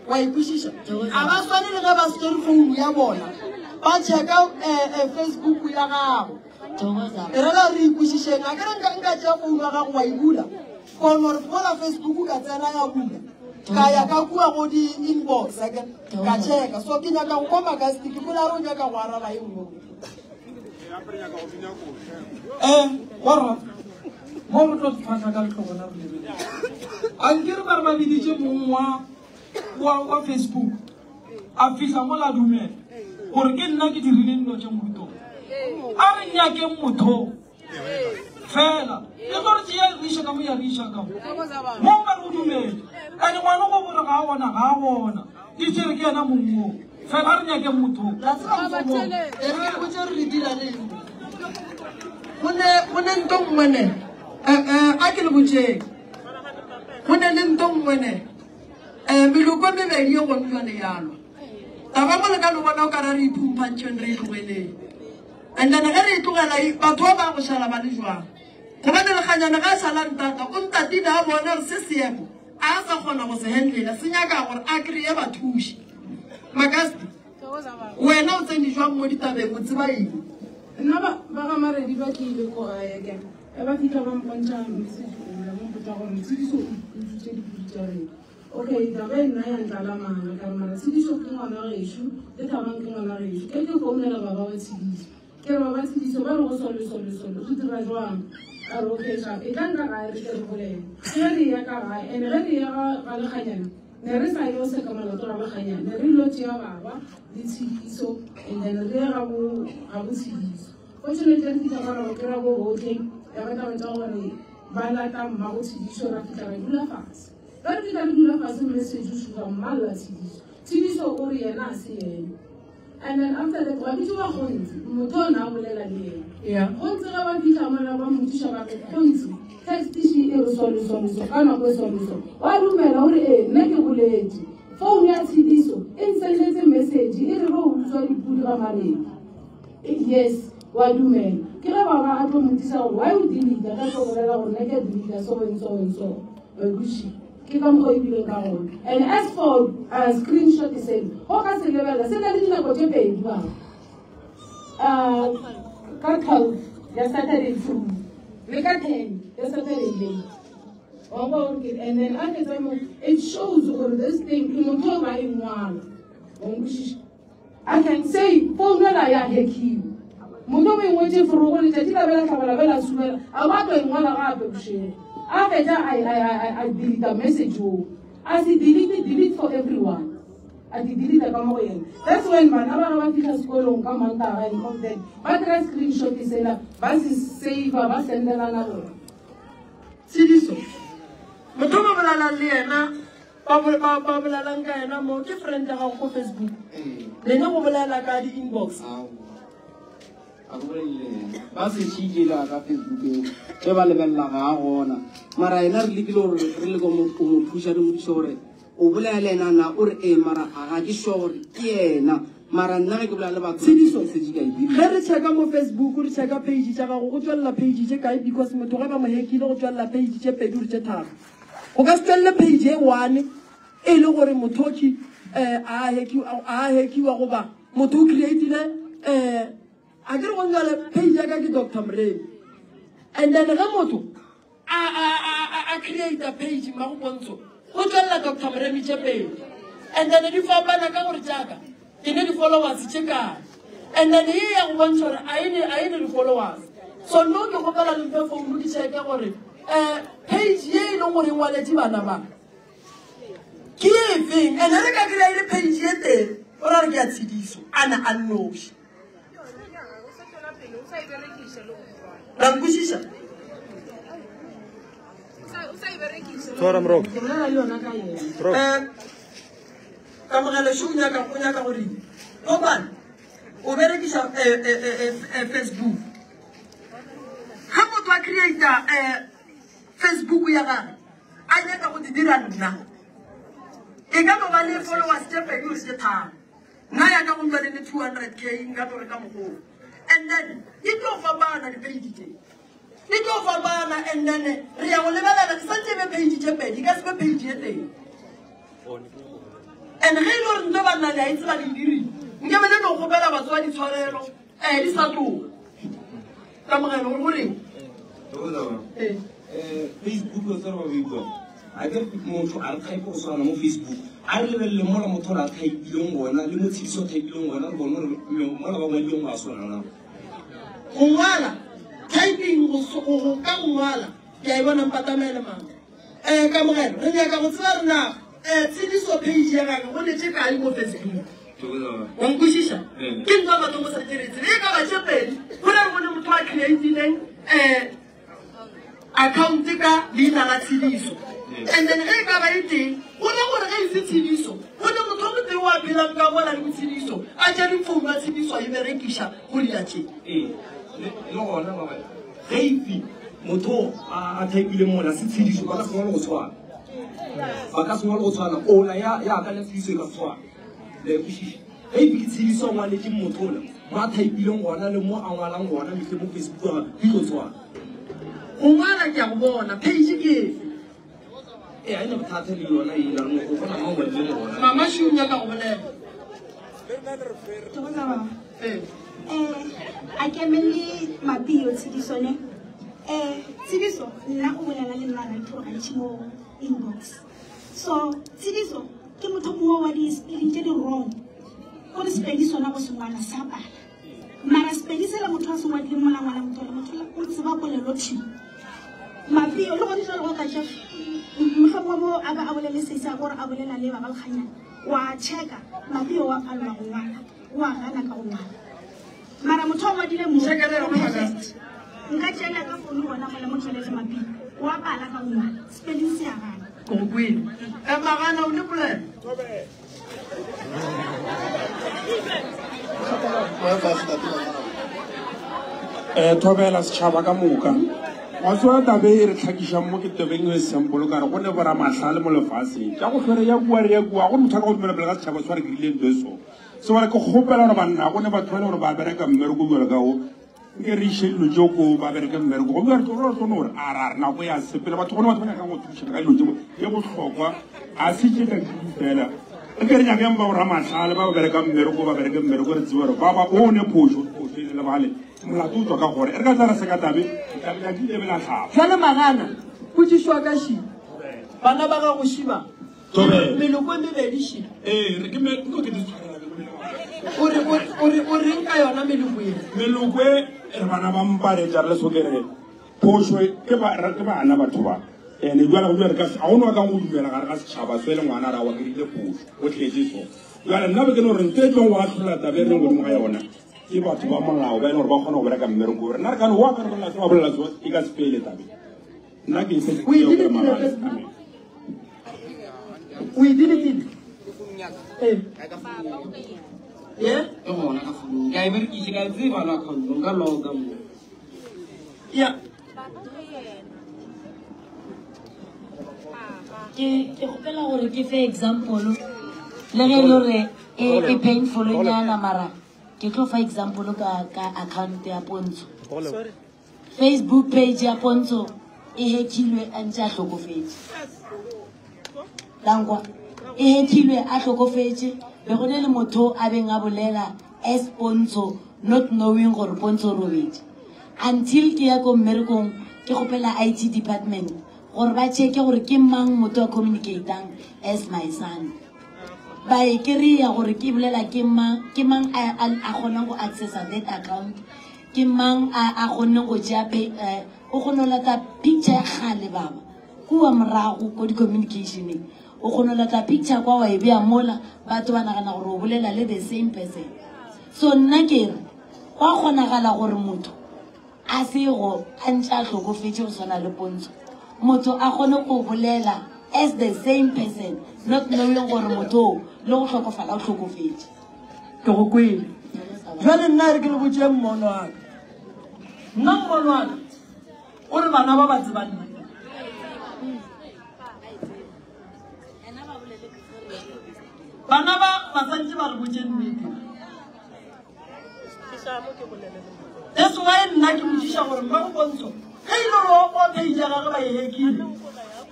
Wa e kwešiša? A ba swane le ge ba swere founu ya bona ba checka Facebook ya gago. E rela re ikwešišeng. A ke re nka nka tšea founu ya gago wa e bula kona gore mola Facebook ka tsena ya bula ka ya ka kua go di-inbox ake ka checka. So ke nyaka go kwa Magasti, ke kwele a re o nyaka go araba e nngwe. Warra mo re tlo tshwasa ka letlogona re lebeletse a nkere ba re ba biditše mong wa wa wa Facebook a fihla mo la dumela gore ke nna ke dirile dilo tše morutong a re nyakeng motho fela e tlo re tšea re iše ka mo ya re iša ka mo mo ba re o dumele ande ngwana go bore ga a gona ga a gona ke tšere ke yena mong o fela a re nyakeng motho. La tseba mfomo, e re ke le botse re dira leng. Go ne go ne nto nngwe ne. Eh eh a ke le botseng. Go ne le nto nngwe ne. Eh meloko e mebedi e gone jwale yalo. Taba mo le ka no bona o ka re re iphumpantšheng re e tlogeleng. And then ge re e tlogela batho ba ba go šala ba le jwang. Gobane lekganyana ga a šala ntata, o ntatile a bona gore se seemo a sa kgona go se handlela, se nyaka gore a kry-e bathuši. Makasti, wena o tsene jwang mo ditabeng, o tseba eng? Nna ba ba ga Maredi ba tlile ko gae ke e ba fitlha ba mpontšha message ola ba mpotsa gore Tshediso o utswitse dipodi tša rena. Okay, taba e nna ya ntlala maano ka re mara Tshediso ke ngwana gešo le Thabang ke ngwana gešo. Ke ke founela baba wa Tshediso ke re baba Tshediso ba re go so le so le so le go dira jwang. A re okay sharp e tla nka gae re tle re bolele. Ge re ya ka gae and ge re ya ga Lekganyana ne re sa yo seka molato ga Lekganyana ne re ilo tšea baba le Tshediso and then re ye ga bo ga bo Tshediso. Fortunately re fitlha ba re go kry-a bo botlhe ya ba taba tša gore ba lata mmago Tshediso ra fitlha ra dula fase. Ge re fihla re dula fase mme Seju Sugar mma lla Tshidiso. Tshidiso o re yena a se yena. And then after that wa bitšiwa Kgontsi, motho o ne a bolela le yena. Yeah. Kgontsi ge ba fihla mola ba mmotšiša ba re Kgontsi text she e re so le so le so ka nako e so le so. Wa dumela o re ee nna ke boletše. Phone ya Tshidiso e nsendetse message e re re o utswa dipudi ga Maredi. Yes, wa dumela. Ke ge baba a tlo mmotšiša gore why o delete ka tlo bolela gore nna ke a delete so and so and so. Babuši, ke ka mokgwa e bileng ka gona. And as for screenshot seno, go ka se lebelela, se na le dinako tše pedi ba. Ka 12 ya Saturday through le ka 10 ya Saturday late. Wa kwa gore ke and then a fetsa mo it shows gore this thing ke motho o ba e ngwala. Wa nkwešiša? I can say phone ela ya hackiwa. Motho o e ngwetše forogo letšatši la be la hlaba la be la subela a ba tlo e ngwala gape bošego. A fetša a delete message oo. A se delete delete for everyone. A di delete ka mo go yena. That's when bana ba ba fihla sekolong ka Mantaga and all that. Ba kry screenshot sela ba se save ba sendelana lona. Tshidiso, motho o ba bolelang le yena ba ba ba bolelang ka yena mo ke friend ya gago ko Facebook le ne go bolela ka di-inbox a go bolelele ba se šitše la ka Facebookeng ge ba lebelela ga a gona mara yena re lekile gore re le go mo thuša re modiše gore o bolela le ena na o re ee mara a ga ke sure gore ke yena mara nna ge ke bolela le batho Tshidiso setse ka e dira ge re checka mo Facebook re checka page tša gago go tswelela page tše kae because motho ge ba mo hackile go tswelela page tše pedi gore tše tharo go ka se tswelele page e one e le gore mothoki um a hackiwa goba motho o creatile um a ke re go njale page ya ka ke Doctor Moremi and then ge motho a create page mmago pontsho go tswelela Doctor Moremi tše pedi and then di fapana ka gore jaaka ke ne di-followers tše kae and then e ya go bontšha gore a e ne di-followers. So nno ke kgopela le mpe founu ke checke gore um page ye e leng gore e ngwaletše bana ba ke e feng and re ka kry-a e le page ye teng o ra re ke ya Tshidiso a na a nnoši. La nkwešiša? Tshwara Moroka. Ke bolela le yona ka yena. Kamogelo šo o nyaka gore Kopane o berekiša Facebook. Ge motho a creata Facebook ya gagwe a nyaka go di dira nna e ka no ba le followers tše pedi gore tše tharo nna ya ka go utlwa le le 200 k nka no re ka mogolo and then e tlo fapana di-page tše di tlo fapana and then re ya go lebelela di santse e be page tše pedi e ka se be page e tee. And ge e le gore nto banna le a e tseba le e dirile, nke be le no kgopela batswadi tshwarelo um di sa tloga. Kamogelo gore go reng? Ee. Facebook o tsere ba bua. A ke motho a re type go tshwana mo Facebook. A re lebelele mola motho o a typeileng gona le mo Tshediso a typeileng gona re bone gore mola ba ngwadileng go a tshwana na. Go ngwala typing go ka go ngwala ke a e bona mpatamele mama. Kamogelo re nyaka go tseba re na Tshediso page ya gagwe go ne tše kae mo Facebook. Wa nkwešiša? Ke ntwa batho go sa tšere tsebe e ka ba tše pedi go na le bone motho a creatileng account ka leina la Tshediso. And then ge e ka ba e teng go na gore ge e se Tshediso go ne motho o moteng wa phelang ka bola le boTshediso a tšere founu ya Tshediso a e berekiša go dira tše. Ee, le gona baba ge ife motho a typeile mola se Tshediso ba ka se ngwale go tshwana. Ba ka se ngwale go tshwana ola ya ya ka le Tshediso e ka se tshwana. Le kwešiša? Ge ife ke Tshediso a ngwaletše motho ola mo a typeileng gona le mo a ngwalang gona mehle mo Facebook ga di tlo tshwana. Go ngwala ke a go bona page ke efe? Ee, ga e na bothata le yona e la re go bona mo ngwadileng gona. Mama Shu o nyaka go bolela. Thokoza baba. Ee. A ke emele Mapio Tshediso ne. Tshediso nna o bolela le nna gantsi gantši mo inbox. So Tshediso ke motho mongwe wa di-spelling tše di wrong. Gore sepedi sona go se ngwala sa pala. Mara sepedi sela motho a se ngwadileng mola ngwala motho le motho o tseba polelo thwi. Mapio le gone jwale go ka tša mohlomongwe mo a ba a bolele se sa gore a bolela le baba lekganyana wa checka Mapio wa palelwa go ngwala wa gana ka go ngwala mara motho a ngwadile mo perfect nka tšela ka founu gona mola mo tšwelele Mapio wa pala ka go ngwala spelling se a gana. Ke go kwele. Magana o ne polelo. Thobela setšhaba ka moka. Wa tseba tabe e re tlhakišang mo ke tabeng e simple ka re go ne boramahlale mo lefaseng. Tša go hlwe re ya kua re ya kua, go motho a ka go dumela pele ga setšhaba se re ke rile ntho e so. Se gore ke kgopela gore banna go ne batho ba e le gore ba bereka mmereko bjalo ka o nke re iše dilo tšeo ko ba bereke mmereko gomme re tlo tlo no re a ra re nako ya sepela batho gone batho ba nyakang go thušana ka dilo tše ye bohlokwa a se tše ka kudu fela nke re nyakeng ba boramahlale ba ba berekang mmereko ba bereke mmereko re tsebe gore ba ba o ne phošo phošo e le lebale molato o tswa ka gore e re ka tla re seka tabe tabe tšatši le be la hlaba. Bjale Magana, potšišo ya ka šiba, bana ba gago šiba, meloko e mebedi šiba. Ee, re ke me nko ke di tshwarela O re o re o reng ka yona meloko e? Meloko e re bana ba mparetša re le sokere phošo ke ba ke bana batho ba ene jwale go jwale ka ga go no ka go dumela gare ga setšhaba so e le ngwana ra wa ke rile phošo o tletse so jwale nna be ke no re ntse e tlong go atlhola tabe re godimo ga yona ke batho ba molao ba e leng gore ba kgona go bereka mmereko rena re ka no wa ka re bolela se ba bolela so e ka se fele tabe nna ke se O e deletile Facebook. O e deletile. Ee. Ye? E gona ka founung. Ke a e berekisa, ke a e tseba le account, nka loga mo. Ya. Ke ke kgopela gore ke fe example le ge e le gore e e painful nyana mara ke tlo fa example ka ka account ya Pontsho. Facebook page ya Pontsho e hackilwe a ntse a hlokofetše. Lankwa e hackilwe a hlokofetše be go ne le motho a beng a bolela as Pontsho not knowing gore Pontsho o robetše. Until ke ya ko mmerekong ke kgopela IT department gore ba checke gore ke mang motho a communicatang as my son. Ba e kry-a gore ke bolela ke mang ke mang a a kgonang go accessa that account ke mang a a kgonneng go tšea o kgone go lata picture ya kgale baba kua morago ko di-communicationeng o kgone go lata picture kwa wa e bea mola batho ba nagana gore o bolela le the same person. So nna ke re go a kgonagala gore motho a sego a ntse a hlokofetše go swana le Pontsho motho a kgone go bolela as the same person not knowing gore motho o le go hlokofala o hlokofetše. Ke go kwele. Jwale nna re ke le botše mmono wa ka. Nna mmono wa ka o re bana ba ba tseba nnete. Bana ba ba santse ba re botše nnete. That's why nna ke botšiša gore mmago Pontsho ge e le gore wa kwa page ya gagwe ba e hackile,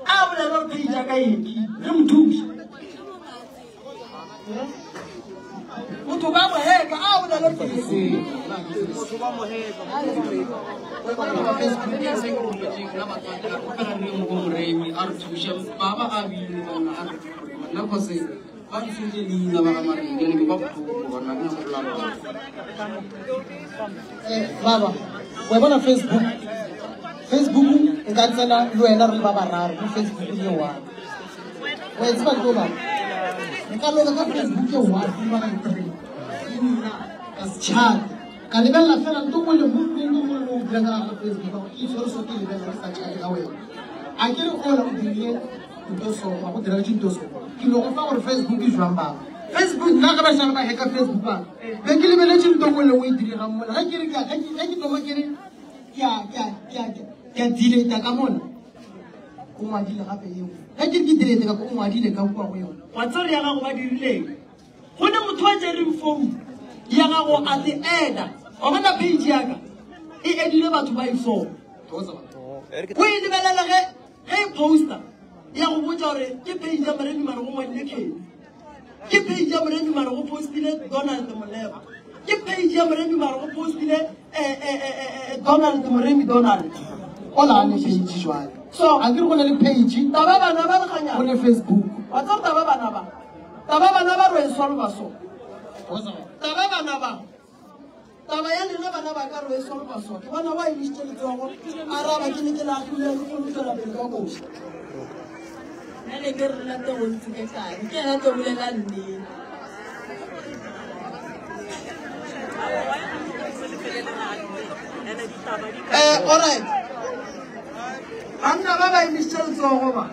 a bolele gore page ya ka e hackile re mo thuše. Motho ba mo heka a bolele Motho ba mo heka. Moremi a re thuše baba a bile bana a re nna cause ba ntshentse leina ba ga Maremi ke ba botlhoko banna ke nyaka go bolela Baba, wa bona Facebook. Facebook nka tsena le wena re le ba bararo mo Facebook le one. Wa e tseba ke baba. Nka loka ka Facebook e one le ba three. Le nna ka se chat. Ka lebelela fela nto mo le mo mo mo mo o dira ka Facebook ka ke itshwere so ke lebelela ke sa chat ka wena. A ke re ola o dirile ntho so ga go dira ntho so. Ke lo go fa gore Facebook e jwang baba. Facebook nna ge ba šale ba hacka Facebook ba be ke lebeletše nto nngwe le nngwe e diregang mola ge ke re ge ke thoma ke re ke a delete ka mola o ngwadile gape eo ge ke re ke delete ka o ngwadile ka kua go yona. Wa tseba ya gago ba dirileng go ne motho a tsereng phone ya gago a te eda wa bona page ya ka e edile batho ba e four o e lebelela ge ge e poster ya go botsa gore ke page ya Moremi mare go ngwadile Kenny, ke page ya Moremi mare go postile Donald Moleba, ke page ya Moremi mare go postile Donald Moremi Donald. O la ne page jwale. So a ke re go na le page taba bana ba lekganya go ne Facebook. Wa tseba taba bana ba taba bana ba re solva so taba bana ba taba ya lena bana ba ka re solva so ke bona ba emisitse letsogo araba ke ne ke la agile le go tswela pele ka koša. Nna ne ke re late go ntse ke kae ke ena tlo bolela nnete. All right. Banna ba ba emisitse letsogo ba.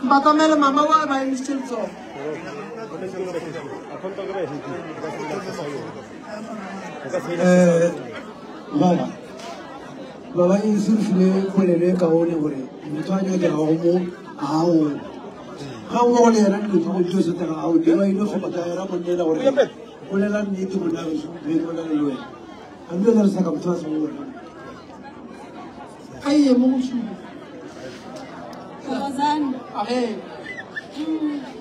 Mbatamele mama wa ba emisitse letsogo. Baba baba e se re file polelo e kaone gore motho a nyakegago mo ga o ga o go le yena dilo tsa go dio sotega ga o dira ile go batla era monnela gore bolela nnete monna be ke bolela le wena a dilo re sa ka motho a se mo A ye mo go šupa. Thokozani. Age.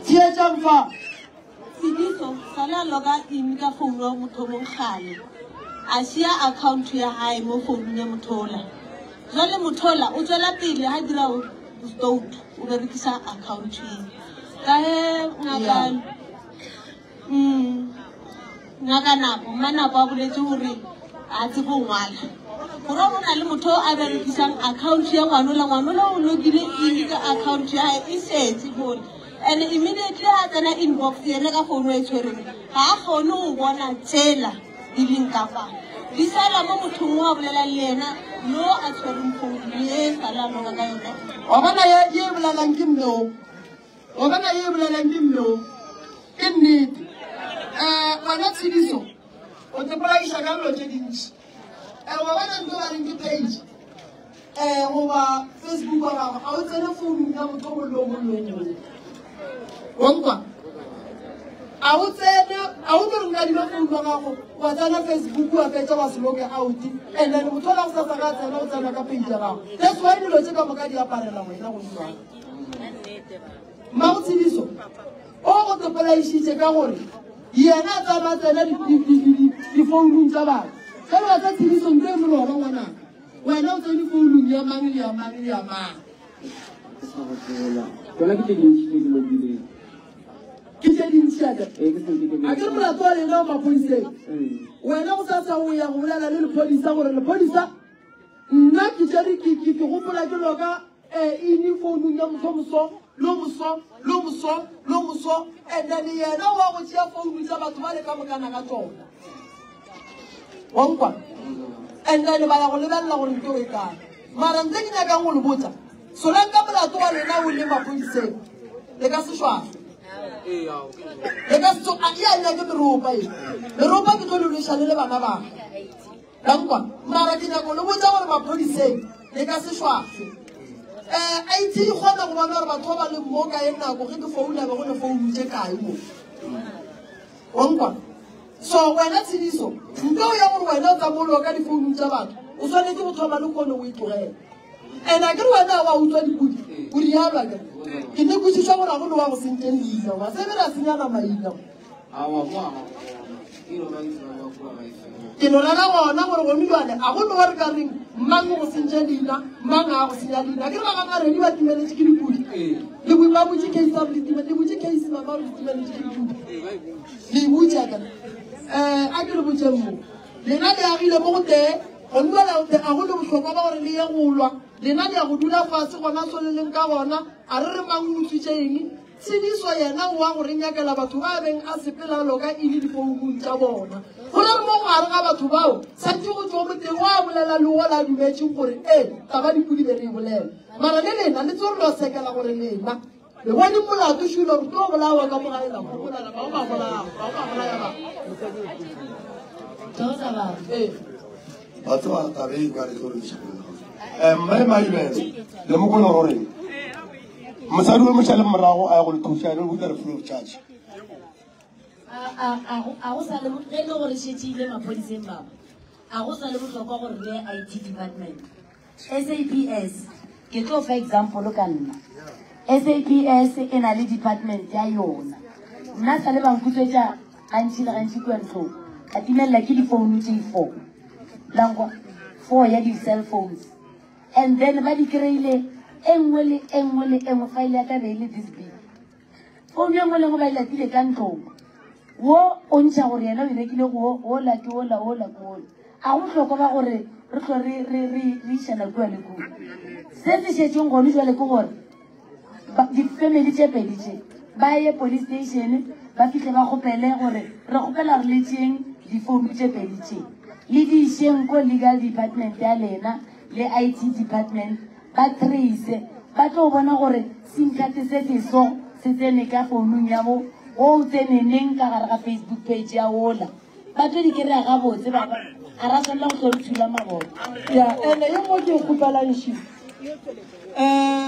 Theetšang fa. Tshidiso sale a loka in ka founu ya motho o mong kgale. A shia account ya hae mo founung ya motho ola. Jwale motho ola o tswela pele ha dira stout o berekisa account e. Ka he ngaka ngaka Nako, mma Nako a boletse hore a tsebe ho ngwala. Gore ho na le motho a berekisang account ya ngwanola, ngwanola o lokile in ka account ya hae e setse hore. And immediately ha tsena inbox yena ka founu e tshwereng ga a kgone go bona tsela di leng ka fa. Di sala mo mothong o a bolelang le yena lo a tshwereng founu e sala loka ka yona. Wa bona ye e bolelang ke mme o. Wa bona ye e bolelang ke mme o. Ke nnete. Wena Tshidiso o te polaiša ka dilo tše dintši. Wa bona ntho ba reng ke page goba Facebook wa gago ga o tsene founung ya motho o mongwe le o mongwe le o mongwe. Wa nkwa? A o tsene, a o tlo re nkadime founu ya gago wa tsena Facebook wa fetša wa se loke out and then motho o la go sasa ga a tsena o tsena ka page ya gago. That's why dilo tše ka moka di aparela wena go jwang. Mmago Tshidiso o go te polaišitše ka gore yena a tsamaya tsena difounung tsa batho. Ge ba tsa Tshidiso ntho e moloba ngwanaka wena o tsene founung ya mang le ya mang le ya mang. Tsona ke tse dintši tse di lokileng. Ke tse dintši a ke? Ee, ke sentse ke A ke re molato wa lena wa maphodiseng. Wena go sasa o ya go bolela le lephodisa gore lephodisa nna ke tsere ke ke ke gopola ke loka ini founung ya motho moso lo moso lo moso lo moso and then yena wa go tšea founu tsa batho ba le ka mokana ka tsona. Wa nkwa? And then ba ya go lebelela gore ntho e kae. Mara ntse ke nyakang go le botsa solang ka molato wa lena o le maphodiseng le ka se šwafe. Le ka se a ya nyake meropa e. Meropa ke tlo le lweša le le bana ba ka. La nkwa? Mara ke nyaka go le botsa gore maphodiseng le ka se šwafe. IT e kgona go bona gore batho ba ba leng mo kae nako ge ke founa be go ne founu tše kae mo. Wa nkwa? So wena Tshidiso nto ya gore wena o tsamaya o loka difounu tsa batho o tshwanetse go thoma le kgone o e tlogela. And a ke re wena wa utswa dipudi o rialo a kere ke ne kwešiša gore a go le wa go sentšeng leina goba se be ra senyana maina. Ke no rera gona gore gone jale a go no re ka reng mang o go sentše leina mang a go senya leina. Ke re ba ga Maredi ba timeletše ke dipudi le ba butše case le le butše case mama le timeletše ke dipudi le e butše a kere. A ke le botšeng mo lena le agile mo go tee gone jale a go le bohlokwa ba gore le ye go lwa lena le ya go dula fase gona so le leng ka gona a re re mang o utswitše eng. Tshidiso yena o wa go re nyakela batho ba beng a sepela loka e le difounung tša bona. Go re mo gare ga batho bao santse go tšwa moteng wa bolela le wola a dumetšeng gore ee taba dipudi be re e bolela. Mara le lena le tso lo sekela gore lena le bone molato šulo re tlo bolawa ka mo gae la go bolala ba ba bolaya ba ba bolaya ba. Thokoza baba. Ee. Ba tseba taba e ka re tlo re iša. Mme Maibele le mokone gore mosadi o mošale morago a ya go le thuša le butsa re free of charge. A go sa le ge e le gore šetše ile maphodiseng baba a go sa le bohlokwa gore re ye IT department. SAPS ke tlo fa example ka nna. SAPS e na le department ya yona. Nna sa le ba nkutswetša gantši le gantši kua ntlong ka timelela ke difounu tše 4 lankwa 4 ya di-cell phones and then ba di kry-ile e nngwe le e nngwe le e nngwe file ya ka be e le this big. Founu e nngwe le nngwe ba e latile ka ntlong wo o ntšha gore yena o e rekile go ola ke ola ola ke ola. A go bohlokwa ba gore re tlo re re re re išana kua le kua. Se se šetšeng gone jwale ke gore di-family tše pedi tše ba ye police station ba fihle ba kgopele gore re kgopela re le tšeng difounu tše pedi tše le di išeng ko legal department ya lena le IT department ba trace ba tlo bona gore sim card se se so se tsene ka founung ya bo o tsene neng ka gare ga Facebook page ya ola ba tlo di kry-a gabotse baba a ra tshwanela go tlo re thula mabone. Ya ene ye nngwe ke e kgopelang shi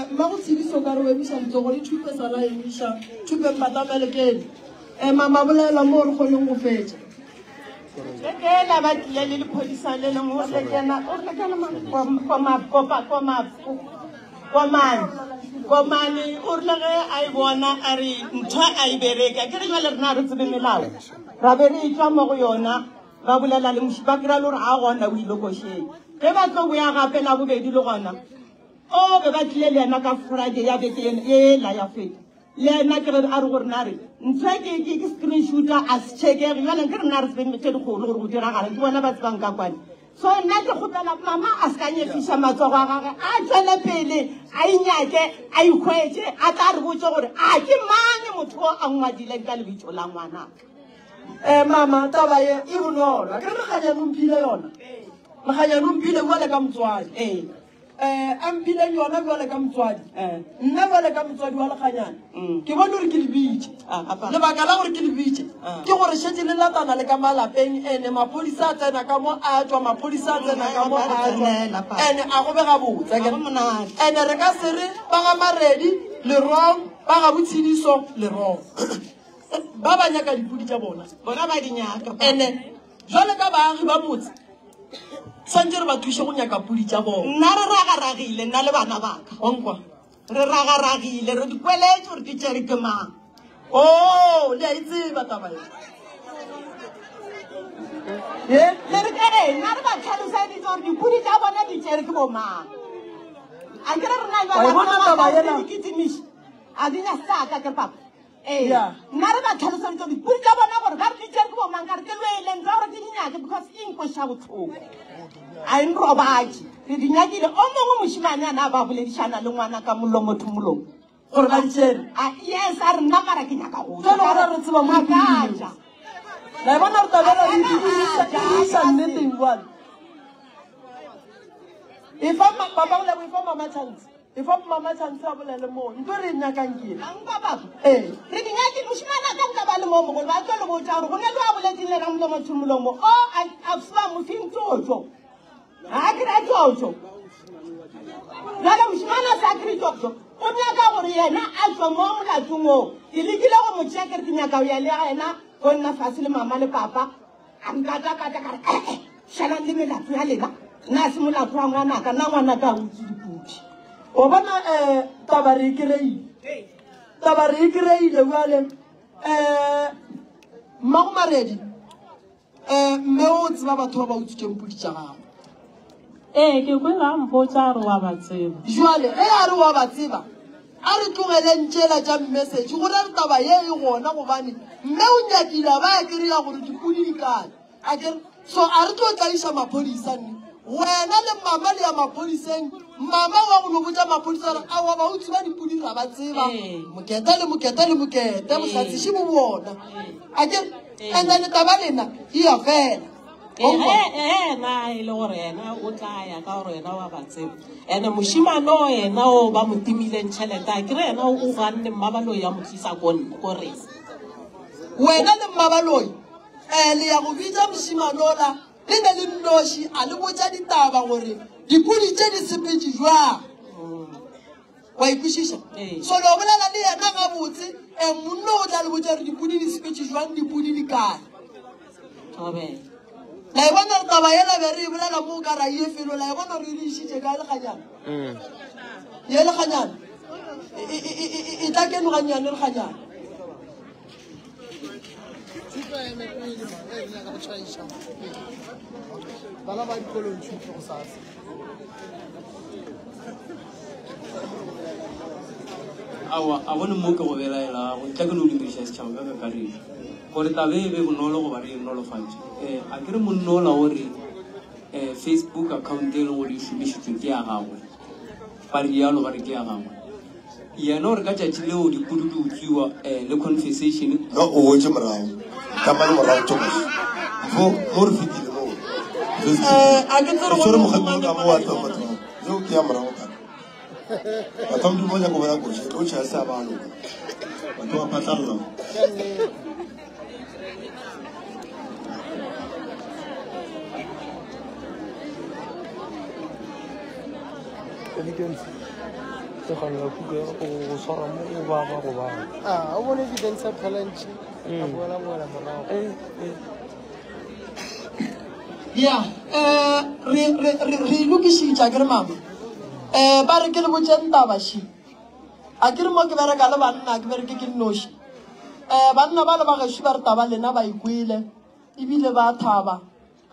mmago Tshidiso ka re o emiša letsogo le thupe sala emiša thupe mpatamele kele. Mama bolela mo re kgoneng go fetša. Lekela ba tlile le lephodisa le lengwe o lekena o lekena komane komane o rile ge a e bona a re ntho a e bereka ke re jale rena re tsebe melao ra be re etswa mo go yona ba bolela le moši ba kry-a le gore a gona o ile košeng ge ba tlo boya gape la bobedi le gona o be ba tlile le yena ka Friday ya beke ela ya feta le yena ke re a re gore na re ntho e ke ke screenshot a se checkege jale ke rena re tsebeng tše dikgolo gore go diragala ke bona ba tsebang ka kwane. So nna ke kgopela mama a se ka nyefiša matsogo a gage a tswele pele a inyake a ikhwetše a tla re botse gore a ke mang motho o a ngwadileng ka lebitso la ngwanaka. Mama taba ye e bonolo ke re lekganyane o mphile yona lekganyane o mphile jwale ka motswadi a mphileng yona jwale ka motswadi nna jwale ka motswadi wa lekganyane ke bone gore ke le bitše lebaka la gore ke le bitše ke gore šetše le latana le ka malapeng ene maphodisa a tsena ka mo a tswa maphodisa a tsena ka mo a tswa ene a go be gabotse ene re ka se re ba ga Maredi lerong ba ga boTshidiso lerong ba ba nyaka dipudi tša bona bona ba di nyaka ene jwale ka baagi ba motse swantse re ba thuše go nyaka pudi tša bona. Nna re ragaragile nna le bana baka onkwa re ragaragile re di kweletše gore di tšere ke mang. O le a e tseba taba e le re ee nna re ba tlhaloseditse gore dipudi tša bona di tšere ke bo mang. A ke re rena Wa e bona taba ena? dikitimiši a di nya saka ke papa. Ee nna re ba tlhaloseditse gore dipudi tša bona gore ba re di tšere ke bo mang ka re ke lwele ntse gore ke di nyake because e nkweša botlhoko a e nrobatše re di nyakile. O mongwe mošimane a na ba boledišana le ngwana ka molomo to molomo gore ba di tšere. Yes a re nna mara ke nyaka go Jwale gore re tseba mo di ja. La e bona gore taba ena e isa nneteng jwale. E fa papa o lebo e fa mama chance. E fa mama chance a bolele mo ntho re e nyakang ke e. Nka papa. Ee. Re di nyakile mošimane a ka nka ba le mo mogolo ba tlo le botša gore go ne le a boletseng le ramolomo to molomo o a fiwa mofing tšotšo ga a kry-a tšotšo jale mošimane a sa kry tšotšo o nyaka gore yena a tswe mo molatong oo. Ke lekile go mo tšea ke re ke nyaka go ya le yena go nna fase le mama le papa a nkatakata ka re ee šalang le melato ya lena nna a se molato wa ngwanaka nna ngwanaka a utswe dipudi. Wa bona um taba re e kry-ile. Taba re e kry-ile bjale um mmago Maredi um mme o tseba batho ba ba utswitšeng pudi tša gago. Ee, ke kwele a mpotša a re wa ba tseba. Jwale ge a re wa ba tseba, a re tlogeleng tšela tša message go ra re taba ye e gona gobane mme o nyakile a ba a kry-a gore dipudi di kae. A ke re, so a re tlo tlaiša maphodisa nne. Wena le mama le ya maphodiseng, mama wa go no botša maphodisa gore aowa bautsi ba dipudi ra ba tseba. Mokete le mokete le mokete, bohlatse bo bona. A ke re, and then taba lena e ya fela. Ena e le gore yena o tla ya ka gore yena wa ba tseba. Ene mošemane o yena o ba mo timileng tšhelete, a ke re yena o ganne mmabaloi ya mo tlisa ko rena. Wena le mmabaloi um le ya go bitša mošemane ola le be le nnoši a le botša ditaba gore dipudi tše di sepetše jwang. Wa ikwešiša? So le bolela le yena gabotse, um monno o tla le botša gore dipudi di sepetše jwang, dipudi di kae. La e bona gore taba yela be re e bolela mo ka ra ye felo, la e bona gore e re išitše kae lekganyana. Ye lekganyana e tla keno gannyane lekganyana. Bana ba dikolong thuto go sasa. Aowa, a gone mo ke go belaelago, tla ke no dumediša setšhaba ka kakaretšo gore taba e be bonolo goba re e nolofatše. Um a ke re monna ola o re um Facebook account e leng gore e šomišitšwe ke ya gagwe, ba rialo ba re ke ya gagwe. Yena o re ka tšatši leo dipudi di utswiwa um le conversation. No, o boetše morago. Tšamane morago, Thomas. Mo, mo re fetile mo. A ke tsere gore gore mokgekolo ka mo wa tlo batho. Yo ke ya morago thata. Batho ba modimo ba nyaka go bona koši, tlo tšhaya se a ba loka. Batho ba phatlalla. Evidence. Tlogela kuka ya go swara mo go baba go baba. Ah, o bone evidence ya phelantšhi. A boela boela morago. Ya, re re re re lokišitše a ke re mama. Ba re ke le botšeng taba še. A ke re mo ke bereka le banna, ke bereke ke nnoši. Banna ba le ba gešo ba re taba lena ba ikwele ebile ba thaba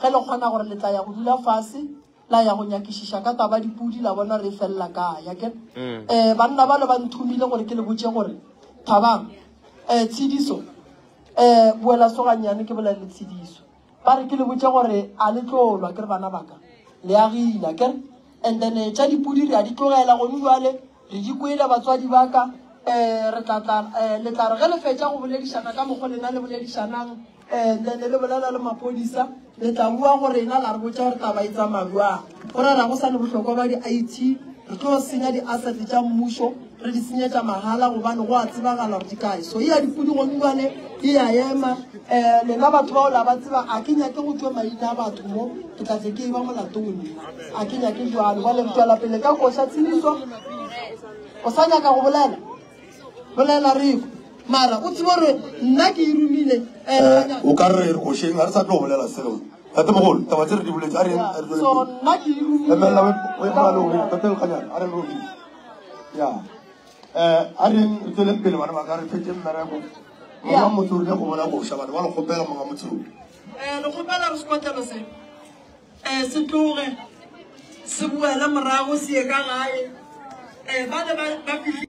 ge le kgona gore le tla ya go dula fase la ya go nyakišiša ka taba dipudi la bona re e felela kae akere. Banna ba le ba nthomile gore ke le botše gore thabang Tshidiso boela so gannyane ke bolele le Tshidiso. Ba re ke le botše gore a le tlo lwa ke re bana baka le agile akere. And then tša dipudi re a di tlogela gone jwale re di kwele batswadi ba ka re tla tla le tla re ge le fetša go boledišana ka mokgo lena le boledišanang then le bolela le maphodisa le tla bua go rena la re botša gore taba e tsamaya bjang. Go ra ra go sa ne bohlokwa ba di-I_T re tlo senya di-asset tša mmušo re di senyetša mahala gobane go a tsebagala gore di kae. So e ya dipudi gone jwale e ya ema lena batho bao la ba tseba a ke nyake go tšwe maina a batho mo ke tla tle ke e ba molatong nna a ke nyake jwalo. Bjale re tšwela pele ka koša Tshidiso. O sa nyaka go bolela? Bolela re kwe. Mara o tsebe gore nna ke e romile. O ka re re košeng ga re sa tlo bolela selo. Tatemogolo, taba tse re di boletse a re re tswele So pele. nna ke e romile. Emelela o e molale o tate Lekganyane a re re robile. Ya. A re re tsweleng pele bana ba ka re fetše mmereko. Monga motse o rile go bona koša batho ba le kgopela monga motse o. Le kgopela re sekotlelo se se tloge se boele morago se ye ka gae. Ba ne ba fihlile.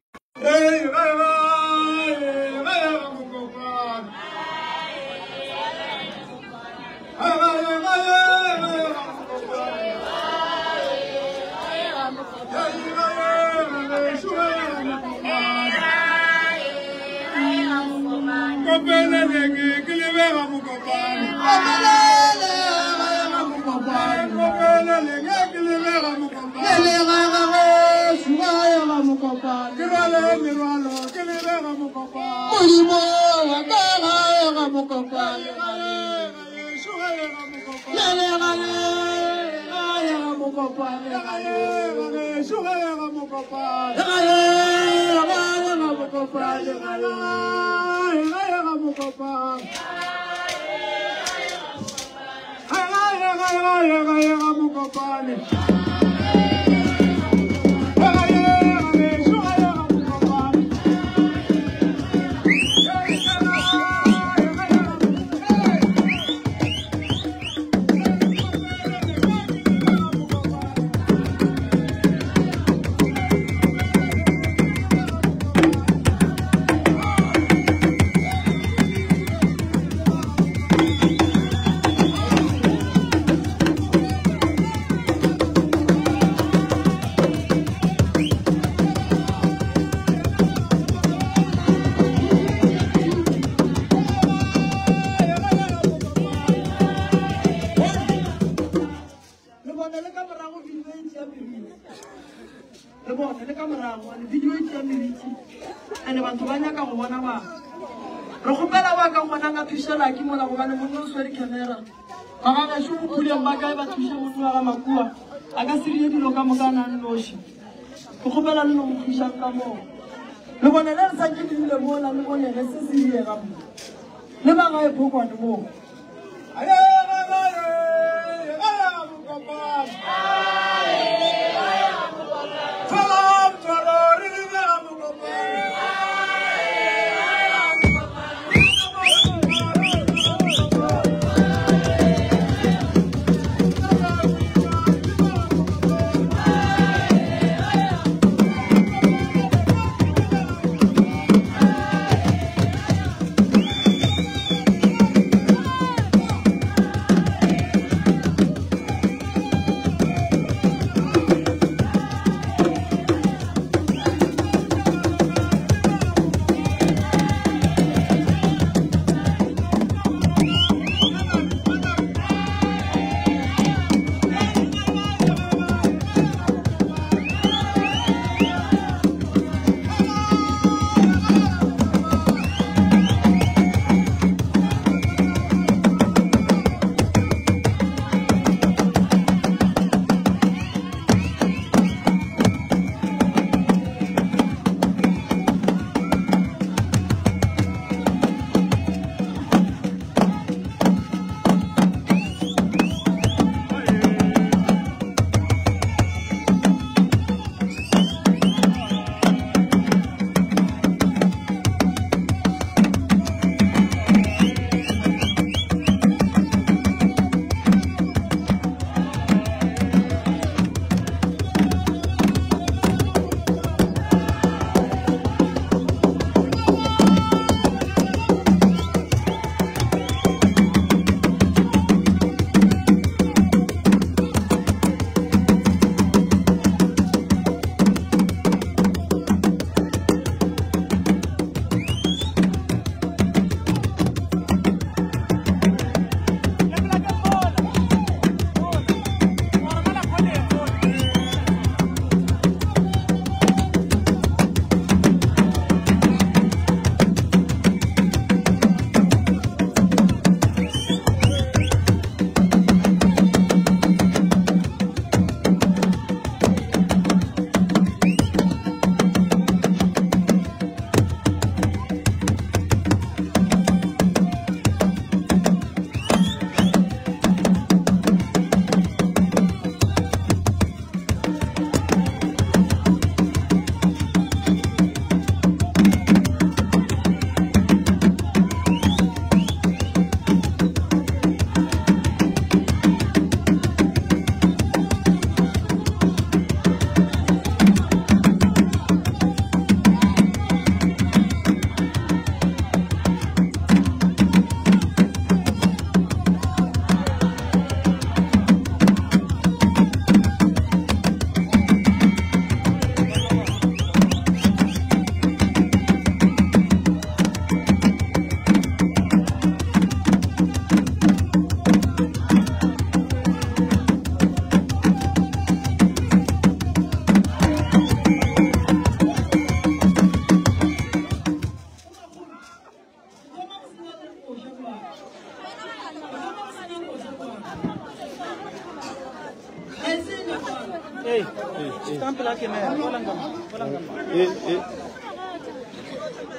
Re bone le ka morago gobane video e tšea meriti and batho ba nyaka go bona bana. Re kgopela ba ka kgonang a thuše Lucky mola gobane monna o swere camera. Ba ga gešo bo Puleng ba kae ba thuše monna wa ga Makua a ka se dire dilo ka moka a na a nnoši. Ke kgopela le no mo thušang ka moo. Le bone le re santše le dule mola le bone ge se se diega mo. Le ba gae Phokwane moo.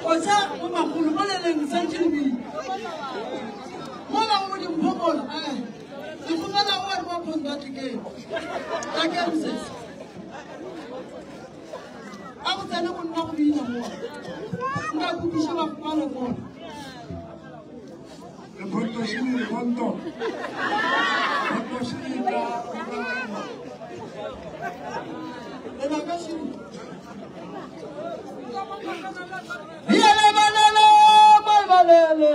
Kgotsa bo magolo mo le leng santse le bile. Mola go dimpho mola. Eh. Ke kgopela go re ba phone ba tleke. Ka ke mosese. A go tsene go nna go bina mo. Nka kopiša ba ba le mola. Lephonto shiri lephonto. Lephonto shiri ka. Lebaka shiri. Yele balele balele.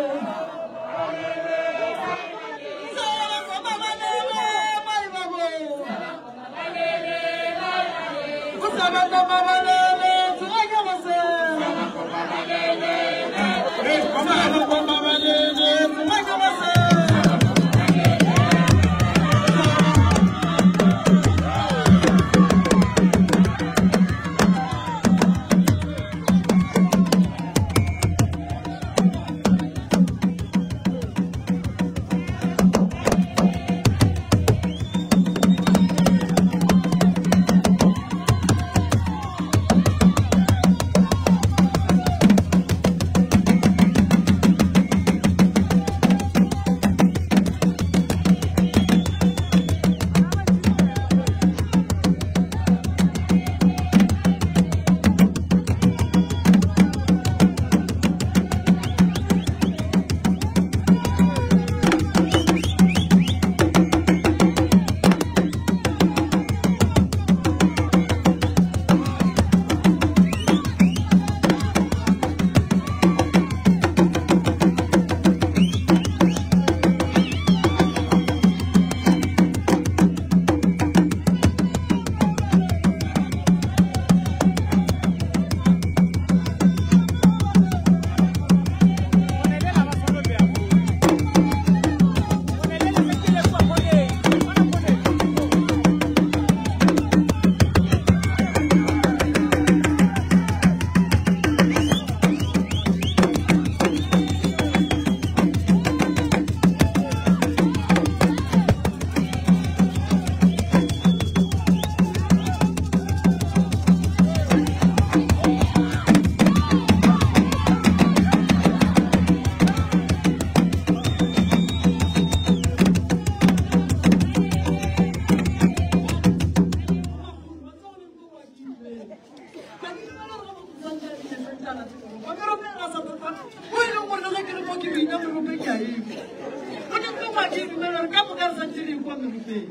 meropeng.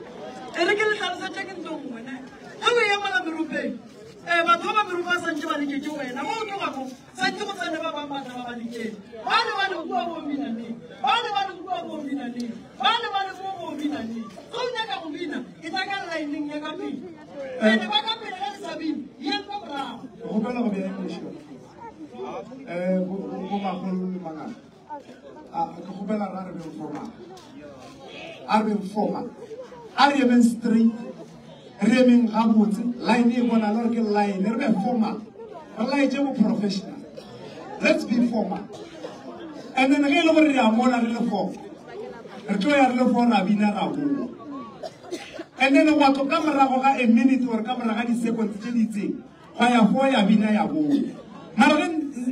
E re ke le tlhalosetše ke ntho nngwe ne. Ge o eya mola meropeng, um batho ba ba merope ba santše ba leketše wena. Mo o tloga mo, santše go tsene ba bangwe ba tla ba ba leketše. Ba le ba le kua bo binaneng, ba le ba le kua bo binaneng, ba le ba le mo bo binaneng. Ge o nyaka go bina, e tla ka lineng ya ka pele. Ene ba ka pele ge le sa bine, yang ka morago. Ke kgopela go bea English. Bo magolo le mangaka. A ke kgopela ra re beng formal. A re beng formal. A re emeng straight. Re emeng gabotse. Line e bona le gore ke line. Re be formal. Re laetše bo professional. Let's be formal. And then ge e le gore re a mola re le four. Re tlo ya re le four ra bina ra boa. And then gwa tlo ka morago ga a minute or ka morago ga di-seconds tše di itseng gwa ya fo ya bina ya boa. Mara ge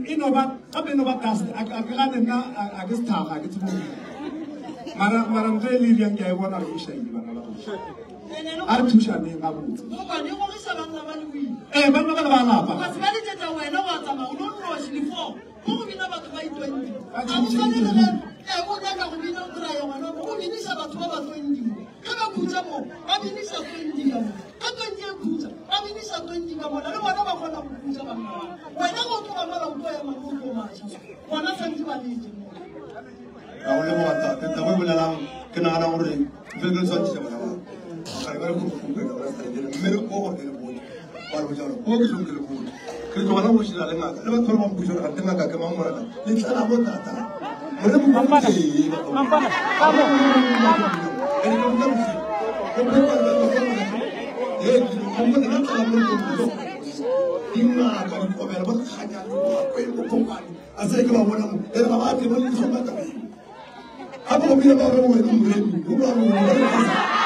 e no ba gape e no ba dust a ke gane nna a ke sethaga a ke tsebe go bina. Mara mara ntho e le dirang ke a e bona gore e shaile bana ba gešo. A re thušaneng gabotse. Gobane e gogiša banna ba le boima. Ee, banna ba le ba lapa. Ba se ba letšetša wena wa tsamaya o no nnoši le four. Mo go bina batho ba i-twenty. Ga go swane le ge e o nyaka go bina o kry-a gona mo go biniša batho ba ba twenty mo. Ge ba khutša mo ba biniša twenty ka mo. Ge twenty e khutša ba biniša twenty ka mola le bona ba kgona go khutša banna ba. Wena ge o tloga mola o tlo ema mo o tlo matšha so. Bona santse ba letše mo. Ka go leboga tate, taba e bolelang ke nagana gore ntho e ke le tshwantšhitše bana ba ka re ba re go ka ba re mmereko gore ke le bone ba re botša gore ko ke tlong ke le bone ke tloga la go šila le ngaka le batho ba ba mpotša gore gante ngaka ke mang morena le tlala bo tata more mo tee dingaka dikobela bo kganyane bo bo a se ke ba bona mo e re ba ba tle ba le tlhoka tabeng gape go bile ba re wena moremi o ba re